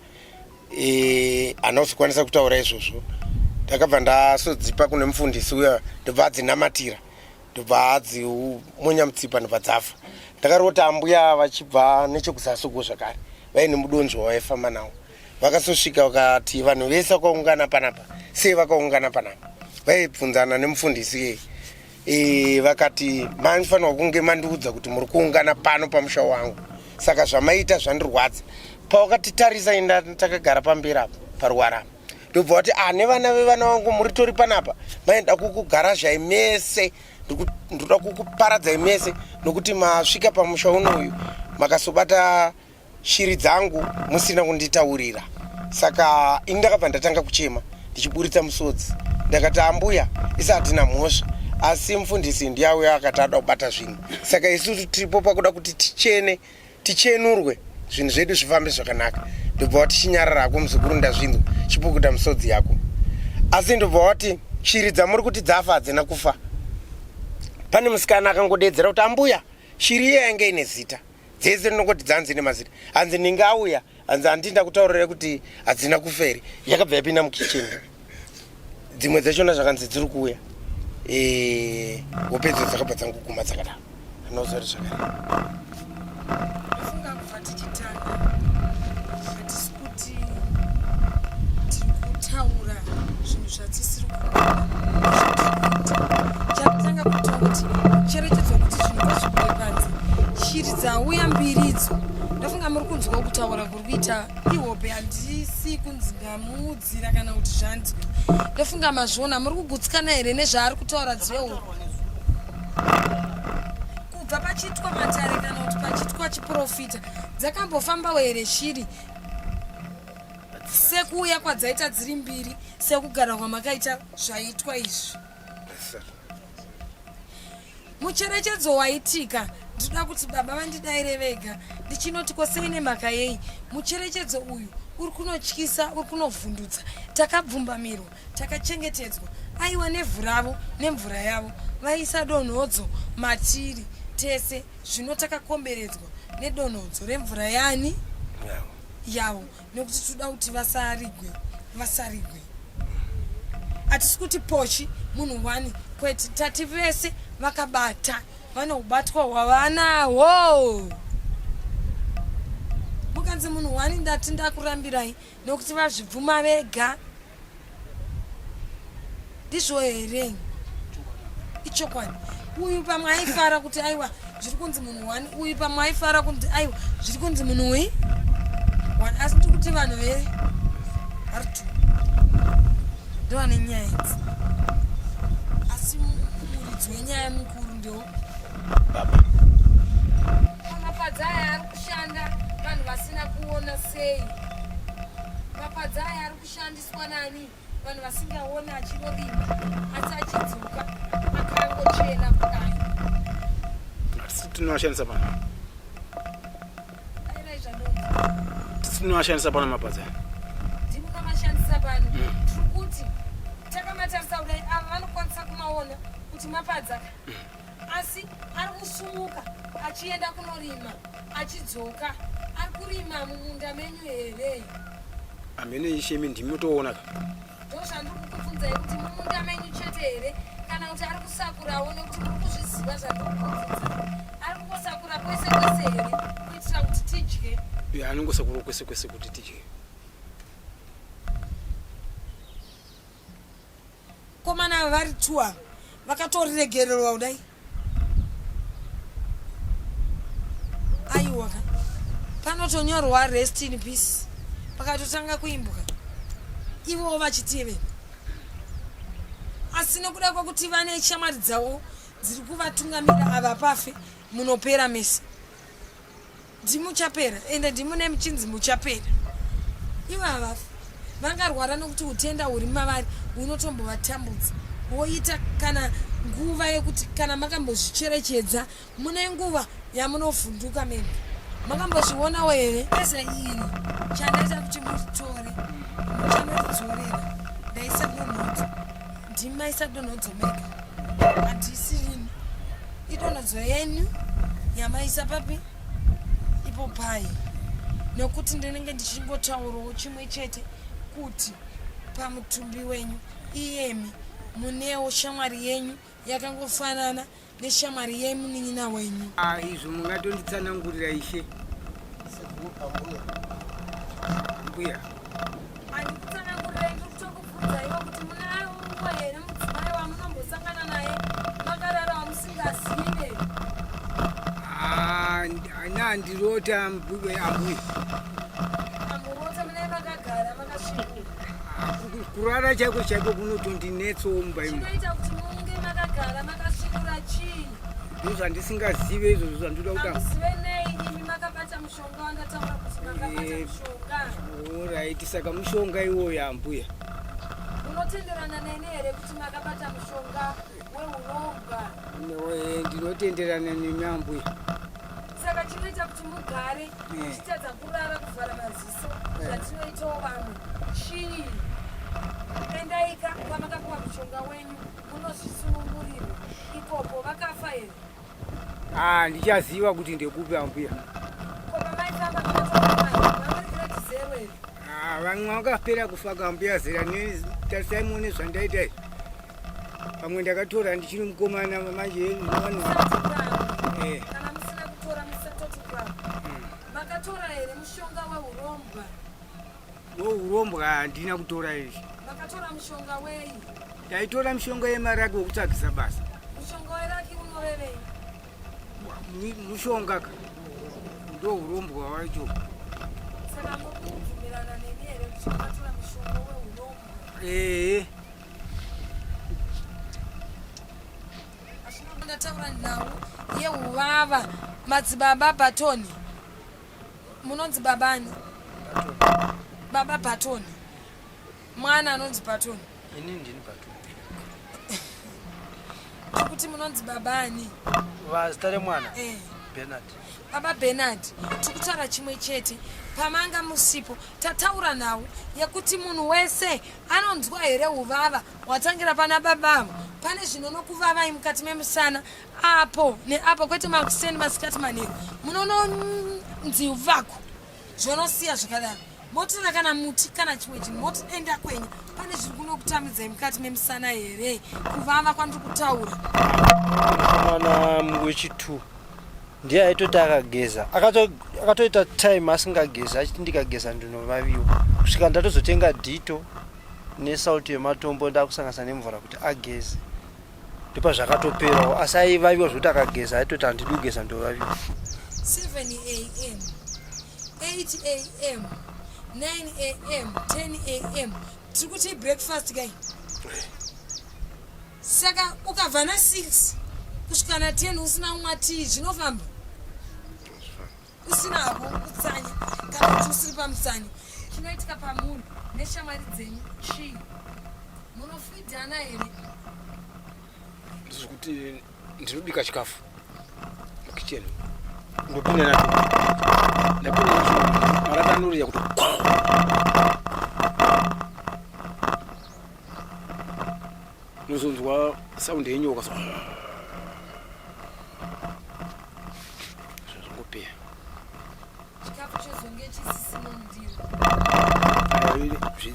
F: e, hana kuzokwanisa kutaura izvozvo ndakabva ndasodzipa kune mufundisi uya ndobva adzinamatira ndobva adzimonya mutsipa ndobva dzafa ndakarota ambuya vachibva nechekuzasi uko zvakare vaine mudonzvo wavaifamba nawo vakasosvika vakati vanhu vese vakaungana panapa sei vakaungana panapa vaibvunzana nemufundisi e, vakati maifanirwa kunge mandiudza kuti muri kuungana pano pamusha wangu saka zvamaita zvandirwadza pawakatitarisa inda takagara pamberi apo paruwara apa ndobva wati ah nevana vevana vangu muri tori panapa maida kukugarazhai mese ndoda kukuparadzai mese nokuti masvika pamusha unoyu makasobata shiri dzangu musina kunditaurira saka ini ndakabva ndatanga kuchema ndichiburitsa musodzi ndakati ambuya isi hatina mhosva asi mufundisi ndiye auya akati ada kubata zvinhu saka isusu tiripo pakuda kuti tichene tichenurwe zvinhu zvedu zvifambe zvakanaka ndobva wati chinyarara hako muzukuru ndazvinzwa chipukuta misodzi yako asi ndobva wati shiri dzamuri kuti dzafa hadzina kufa pane musikana akangodedzera kuti ambuya shiri iye yange ine zita dzese ndinongoti dzanzi nemazita hanzi ninge auya hanzi handi ndakutaurira kuti hadzina kufa here yakabva yapinda mukicheni dzimwe dzachona zvakanzi dziri kuuya eh, hope idzo dzakabva dzangoguma dzakadaro anozori zvakadaro
D: Ndofunga kubva tichitanga hatisi kuti tiri kutaura zvinhu zvatisiri kuona chakutanga kuita kuti cherechedzo kuti zvinhu ngazvibude panze shiri dzauya mbiri idzo ndofunga muri kunzwa kutaura kuri kuita ihope handisi kunzi ndamuudzira kana kuti zvanzwi ndofunga mazviona muri kugutsikana here nezvaari kutaura dzehope kubva pachiitwa matare kana kuti pachiitwa chiprofita dzakambofambawo here shiri sekuuya kwadzaita dziri mbiri sekugara kwamakaita zvaitwa izvi mucherechedzo waitika ndinoda kuti baba vandidaire vega ndichinoti kosei nemhaka yei mucherechedzo uyu uri kunotyisa uri kunovhundutsa takabvumbamirwa takachengetedzwa aiwa nevhu ravo nemvura yavo vaisa donhodzo matiri tese zvino takakomberedzwa nedonhodzo remvura yani yavo nekuti tinoda kuti vasarigwe vasarigwe hatisi kuti pochi munhu wani kwete tati vese vakabata vane ubatwa hwavanahwo mukanzi munhu wani ndati ndakurambirai nokuti vazvibvuma vega ndizvo here ichokwadi uyu pamwe aifara kuti aiwa zviri kunzi munhu one uyu pamwe aifara kuti aiwa zviri kunzi munhu uyi one asi ndiri kuti vanhu ve vari two ndovane nyaya idzi asi muridzi wenyaya mukuru ndewo
F: baba
D: pamapadza aya ari kushanda vanhu vasina kuona sei mapadza aya ari kushandiswa nani vanhu vasingaoni achinorima asi achidzoka.
H: Tinoashandisa pano. Tinoashandisa pano mapadza.
D: Ndinomashandisa pano. Tiri kuti takamatarisa kudai ava vanokwanisa kumaona kuti mapadza. Asi ari kusumuka achienda kunorima achidzoka ari kurima mumunda menyu here?
H: Hameno ishe imi ndimi motoona ka.
D: Ndozvandiri kukubvunzai kuti mumunda menyu chete here kana kuti ari kusakurawo nekuti muri kuzviziva zvandiri kukubvunza. Ari kungosakura kwese kwese here kuitira kuti tidye?
H: Ya anongosakura kwese kwese kuti tidye.
D: Komana ava vari two ava vakatoriregererwa kudai. Aiwa ka panotonyorwa rest in peace pakatotanga kuimbwa ivowo vachitevera asi nekuda kwekuti vane shamwari dzavo dziri kuvatungamira ava pafe munopera mese Ndimuchapera ende ndimune muchinzi muchapera. Ivo havafi. Vangarwara nokuti utenda huri mavari hunotombovatambudza. Woita kana nguva yekuti kana makambozvicherechedza mune nguva yamunovhunduka mega. Makambozvionawo here? Beze iri chandaita kuti muritore muchanoridzorera ndaisa donhodzo. Ndimi maisa donhodzo mega. Handisi ini. Idonhodzo yenyu yamaisa papi ipo pai nekuti ndinenge ndichingotaurawo chimwe chete kuti pamutumbi wenyu iyemi munewo shamwari yenyu yakangofanana neshamwari yemunin'ina wenyu.
G: Ah, izvo mungatonditsanangurira ishe. Mbuya.
D: Handikutsanangurirai ndiri kutokubvunza ivo kuti munawo here mudzimai wamunombosangana naye makarara wamusingazive.
G: Ah, ana andirota ambuya.
D: Amurota mune makagara makasvinuka.
G: Ah, kurara chaiko chaiko kunotondinetsawo mumba imo.
D: Chinoita kuti munge makagara makasvinura chii?
G: Ndozvandisingazive izvozvo zvandoda kuti.
D: Hamuzive nei imi makabata mushonga wandataura kuti makabata eh, mushonga.
G: Alright, saka mushonga iwoyo ambuya.
D: Munotenderana neni here kuti makabata mushonga weurombwa?
G: Eh, ndinotenderana nemi ambuya.
D: Saka chinoita kuti mugare eh. muchitadza kurara kuvhara maziso zvatinoitawo vamwe chii? Endaika kwamakapiwa mushonga wenyu munozvisunungurirwa ikoko vakafa here?
G: Ah, ndichaziva kuti ndekupi ambuya.
D: Ko pamaifamba makatoona vamuri grade zero here?
G: Ah, vamwe vakapera kufa kambuya zera tarisai muone zvandaita izvi. Pamwe ndakatora ndichiri mukomana manje vanhu.
D: Eh. Kana musina kutora musatoti kwavo. Makatora here mushonga weurombwa?
G: Weurombwa handina kutora izvi.
D: Makatora mushonga wei?
G: Ndaitora mishonga yemaraki wekutsvagisa basa.
D: Mushonga weraki unorevei?
G: Mushonga ka ndo urombwa wacho.
D: Saka mukubvumirana neni here kuti makatora mushonga weurombwa?
G: Ehe.
D: Ndataura nhau yeuvava madzibaba Batoni. Munonzi babani? Baba Batoni. Mwana anonzi Batoni.
I: Ini ndini Batoni.
D: Kuti munonzi babani?
I: Vazita remwana? Eh. Bernard.
D: Baba Bernard, tikutaura chimwe chete. Pamanga musipo tataura nhau yekuti munhu wese anonzwa here uvava watangira pana baba avo pane zvinonokuvavai mukati memusana apo neapo kwete makuseni masikati manheru munononzi vako zvonosiya zvakadaro motora kana muti kana chimwe chinhu moti enda kwenya pane zviri kunokutamidzai mukati memusana here kuvava kwandiri kutaura
I: mwana wechitwo ndiye aitoti akageza akatoita time asingagezi achiti ndikageza ndinovaviwa kusvika ndatozotenga dhito nesauti yematombo ndakusanganisa nemvura kuti ageze ndopazvakatoperawo asi aivaviwa zvekuti akageza aitoti handidi kugeza ndovaviwa
D: 7 am 8 am 9 am 10 am tiri kuti breakfast kai saka ukabva na 6 kusvika na 10 usina kumwa tii zvinofamba usina hako kutsanya kana kuti usiri pamutsanyo chinoitika pamuri neshamwari dzenyu chii munofidhana here
H: ndizvokuti ndinobika chikafu. Kukicheni ndopinda nacho, ndapinda nacho, marata anorira kuti unozonzwa saundi yenyoka so zvazvingopera.
D: Chikafu chozonge chisisimo mundiro.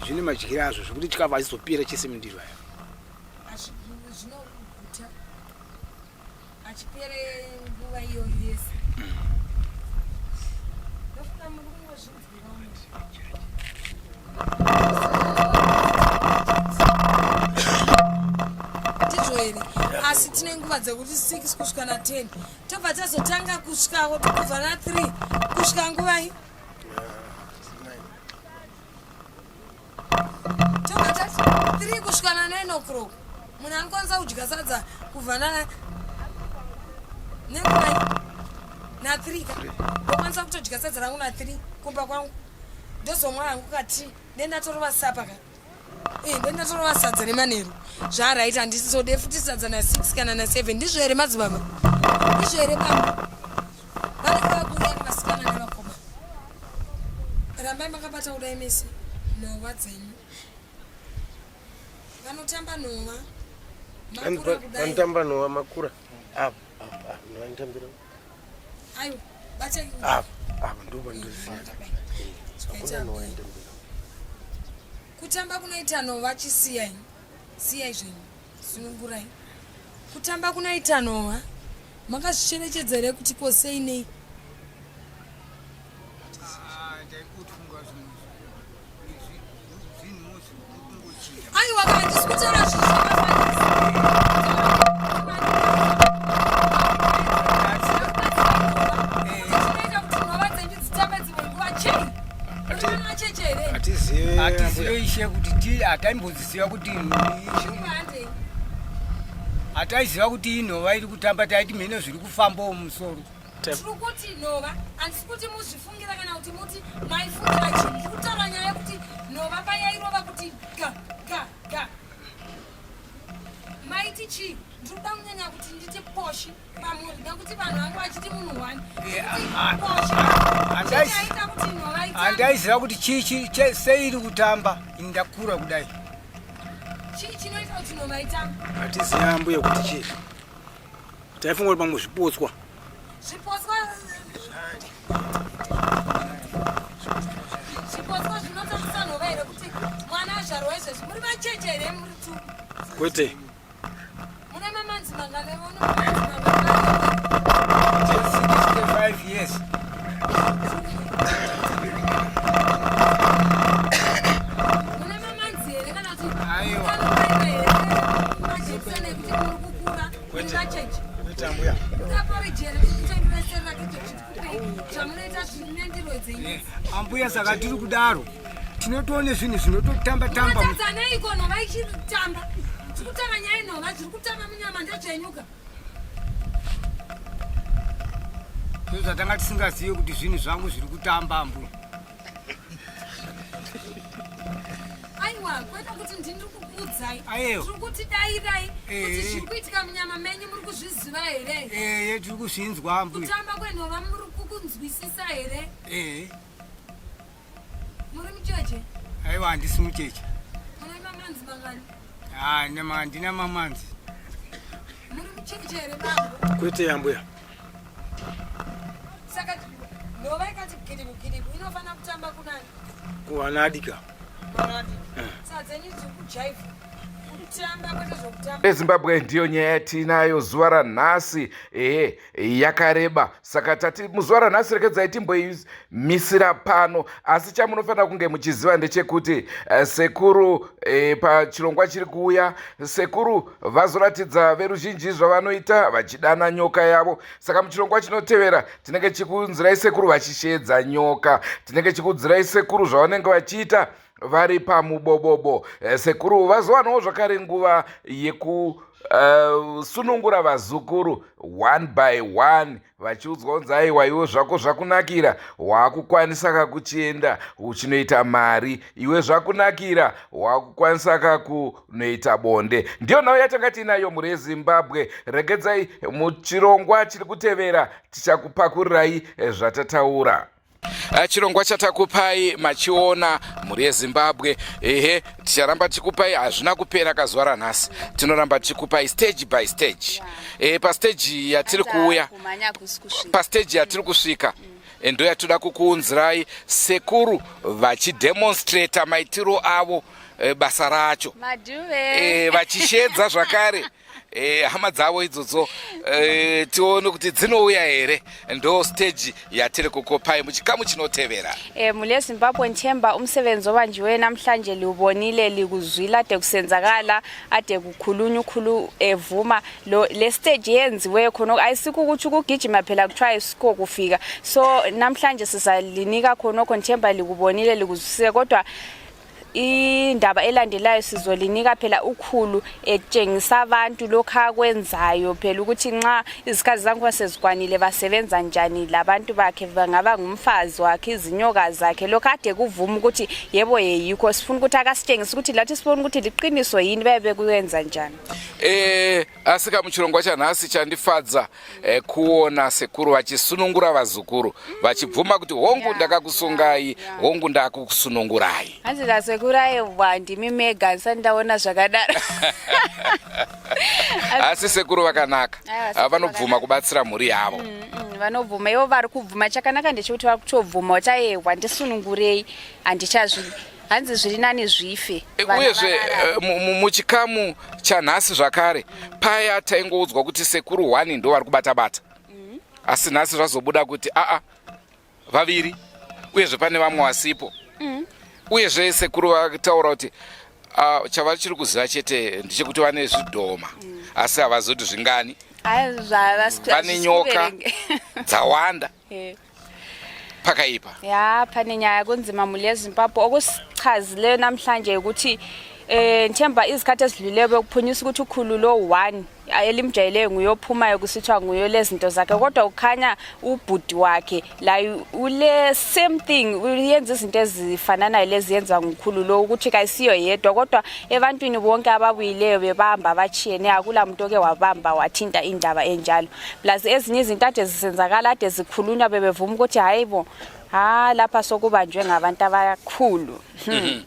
H: Zvine madyiro azvo zvekuti chikafu hachizopera chese mundiro ayo.
D: Zvinoguta achipere nguva iyoyo yese. Ndofunga muri kungozvinzwira. Ndizvo here? Asi tine nguva dzekuti 6 kusvika na 10 tobva tazotanga kusvika kubva na 3 kusvika nguvai? Tobva tati 3 kusvika na 9 o'clock. Munhu anokwanisa kudya sadza kubva na nenguvai? Na 3 ka. Ndokwanisa kutodya sadza rangu na 3 kumba kwangu. Ndozomwa hangu ka tea. Ndendatorova sapa ka. Eh, ndendatorova sadza remanheru. Zvaright handisizode futi sadza na 6 kana na 7. Ndizvo here madzibaba? Ndizvo here baba? Vanenge vakuuya vasikana nevakoma. Rambai makabata kudai mese nhova dzenyu. Vanotamba nhova. Makura kudai.
F: Vanotamba nhova makura. Apa apa vanotambira.
D: Aiwa, batai.
F: Apa apa ndipo pandinoziva. Hakuna nhova inotambira.
D: Kutamba kunoita nhova chisiyai. Siyai zvenyu. Sunungurai. Kutamba kunoita nhova. Makazvicherechedza here kuti ko sei nei? Aiwa kana ndisi kutaura zvinhu zvakafanisa. Chinoita kuti nhova dzenyu dzitambe dzimwe nguva chei? Muri vana vacheche here?
G: Hatizive ishe kuti hataimboziziva kuti hataiziva kuti inhova iri kutamba, taiti mheno zviri kufambawo mumusoro.
D: Tiri kuti nhova, handisi kuti muzvifungira kana kuti muti maifungira chinhu. Ndiri kutaura nyaya yekuti nhova payairova kuti ga ga ga, maiti chii? Ndiri kuda kunyanya kuti nditi poshi pamuri nekuti vanhu vangu vachiti munhu one. Poshi chaita kuti nhova itambe.
G: Handaiziva kuti chii sei iri kutamba, ini ndakura kudai.
D: Chii chinoita kuti nhova itambe?
H: Hatiziva mbuya kuti chii. Taifunga kuti pamwe zvipotswa.
D: Zvipotswa zvipotswa zvinotambisa nhova here kuti mwana azvarwa izvezvi? Muri vacheche here muri tu?
H: Kwete.
D: Mune mamanzi mangani? Mune mamanzi mangani?
G: 65 years.
D: Mune mamanzi here kana kuti
G: Aiwa.
D: kanobaira here majekiseni ekuti muri kukura muri vacheche?
H: Kwete ambuya.
G: Ambuya, saka tiri kudaro tinotoone zvinhu zvinototamba tamba.
D: Matadza neiko nhova ichitamba? Tiri kutanga nyaya yenhova, zviri kutamba munyama ndezvenyuka.
G: Ndozvatanga tisingazive kuti zvinhu zvangu zviri kutamba ambuya.
D: Aiwa, kwete kuti ndini kukuudzai.
G: Aiwa.
D: Tiri kuti dairai kuti
G: Eh.
D: zviri kuitika munyama menyu muri kuzviziva here?
G: Eye, tiri kuzvinzwa ambuya.
D: Kutamba kwenhova muri kukunzwisisa here?
G: Ee.
D: Muri mucheche?
G: Aiwa, handisi mucheche.
D: Mune mamanzi mangani?
G: Handina mamanzi.
D: Muri mucheche here bambo?
H: Kwete ambuya.
D: Saka nhova ikati giribu giribu inofanira kutamba kunani?
H: Kuvana adika.
D: Vanadi. Saka dzenyu dziri kujaivha. Kutamba kwete zvokutamba.
A: Ezimbabwe ndiyo nyaya yatinayo zuva ranhasi. Ehe, yakareba, saka tati muzuva ranhasi rekedzai timboimisira pano. Asi chamunofanira kunge muchiziva ndechekuti sekuru pachirongwa chiri kuuya, sekuru vazoratidza veruzhinji zvavanoita vachidana nyoka yavo. Saka muchirongwa chinotevera tinenge chikunzirai sekuru vachisheedza nyoka, tinenge chikudzirai sekuru zvavanenge vachiita vari pamubobobo. Sekuru vazowanawo zvakare nguva yeku Kusunungura vazukuru one by one vachiudzwa kunzi aiwa iwe zvako zvakunakira waakukwanisa kakuchienda uchinoita mari iwe zvakunakira waakukwanisa kakunoita bonde ndiyo nhau yatanga tiinayo mhuri yezimbabwe regedzai muchirongwa chiri kutevera tichakupakurirai zvatataura Eh, chirongwa chatakupai machiona mhuri yezimbabwe ehe ticharamba tichikupai hazvina kupera kazuva ranhasi tinoramba tichikupai stage by stage yeah. E, pastage yatiri kuuya pastage yatiri kusvika mm. Eh, ndo yatoda kukuunzirai sekuru vachidemonstrata maitiro avo eh, basa racho e, vachishedza zvakare e, hama dzavo idzodzo e, tione kuti dzinouya here ndo stage yatiri kukupai muchikamu chinotevera
B: e, mhuri yezimbabwe nthemba umsebenzi obanjiwe namhlanje liwubonile likuzwile ade kusenzakala ade kukhulunywa ukhulu evuma lo le stage yenziwe khona ayisikho ukuthi ukugijima phela kuthiwa ayisikho kufika so namhlanje sizalinika khonokho nthemba likubonile likuzwisise kodwa Indaba elandelayo sizolinika phela ukhulu etshengisa abantu lokhu akwenzayo phela ukuthi nxa izikhathi zankhona sezikwanile basebenza njani labantu bakhe bangaba ngumfazi wakhe izinyoka zakhe lokhu ade kuvuma ukuthi yebo yeyikho sifuna ukuthi akasitshengise ukuthi lathi sibone ukuthi liqiniso yini baye bekuyenza njani.
A: Eh Asika muchirongwa chanhasi chandifadza eh, kuona sekuru vachisunungura vazukuru vachibvuma kuti hongu yeah, ndakakusungai yeah, yeah. Hongu ndakukusunungurai.
B: Hanzi nasekuru aiwa ndimi mega ndisati ndaona zvakadaro.
A: Asi sekuru vakanaka vanobvuma kubatsira mhuri yavo. Mm,
B: vanobvuma ivo vari kubvuma chakanaka ndechekuti vari kutobvuma kuti aiwa ndisunungurei handichazvi hanzi zviri nani zvife
A: eh, uyezve eh, muchikamu chanhasi zvakare paya taingoudzwa kuti sekuru one ndo vari kubata bata mm. asi nhasi zvazobuda kuti aa vaviri uyezve pane vamwe vasipo mm. uyezve sekuru vataura kuti ah, chavachiri kuziva chete ndechekuti vane zvidhoma mm. asi havazoti zvingani
B: pane
A: nyoka dzawanda eh. Pakaipa.
B: Ya pane nyaya kunzima mhuri yeZimbabwe okusichazileyo namhlanje ukuthi eh ngithemba izikhathi ezidlulileyo bekuphunyisa ukuthi ukhulu lo one elimjayeleyo nguyophumayo kusithiwa nguyo lezinto zakhe kodwa kukhanya ubhudi wakhe la ule same thing uyenza izinto ezifananayo lezi yenza ngukhulu lo ukuthi kayisiyo yedwa kodwa ebantwini bonke ababuyileyo bebamba abatshiyene akula muntu oke wabamba wathinta indaba enjalo plus ezinye izinto ade zisenzakala ade zikhulunywa bebevuma ukuthi hayi bo ha lapha sokubanjwe ngabantu abakhulu hmm.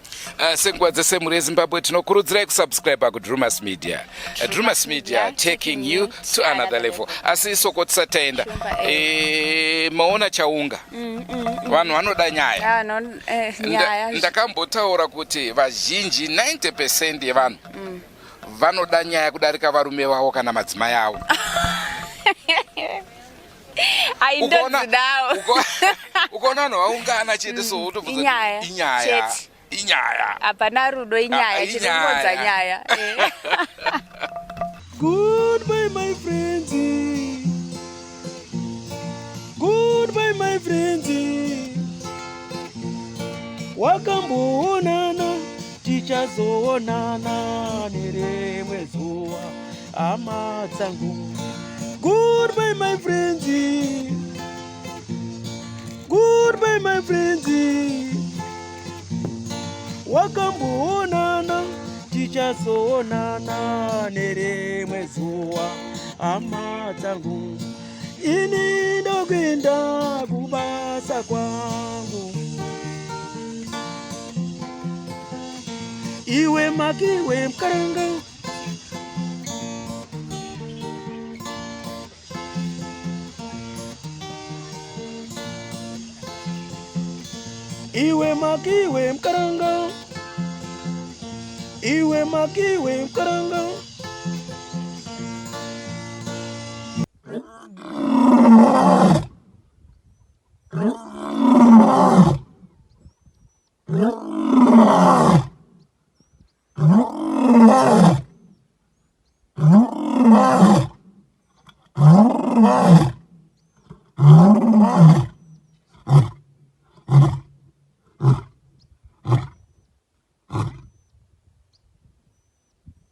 A: Senguva dzese mhuri yezimbabwe tinokurudzirai kusubscribe kudrumas media eh, drumas media taking you to another level asi soko tisati taenda eh. Eh, maona chaunga mm. Vanhu vanoda nyaya
B: ah, eh,
A: ndakambotaura kuti vazhinji 90 percent yevanhu vanoda nyaya kudarika varume vavo kana madzimai avo.
B: Aindodzidawo.
A: Ukaona vanhu vaungana chete so wotobvunza
B: inyaya
A: inyaya inyaya
B: hapana rudo inyaya
A: ah,
B: chiri kungonza nyaya eh.
E: Goodbye my friends. Goodbye my friends. Wakamboonana tichazoonana nerimwe zuva hama dzangu. Goodbye my friends. Goodbye my friends. Wakamboonana tichazoonana nerimwe zuva hama dzangu. Ini ndokuenda kubasa kwangu. Iwe makiwe mkaranga. Iwe makiwe mkaranga. Iwe makiwe mkaranga.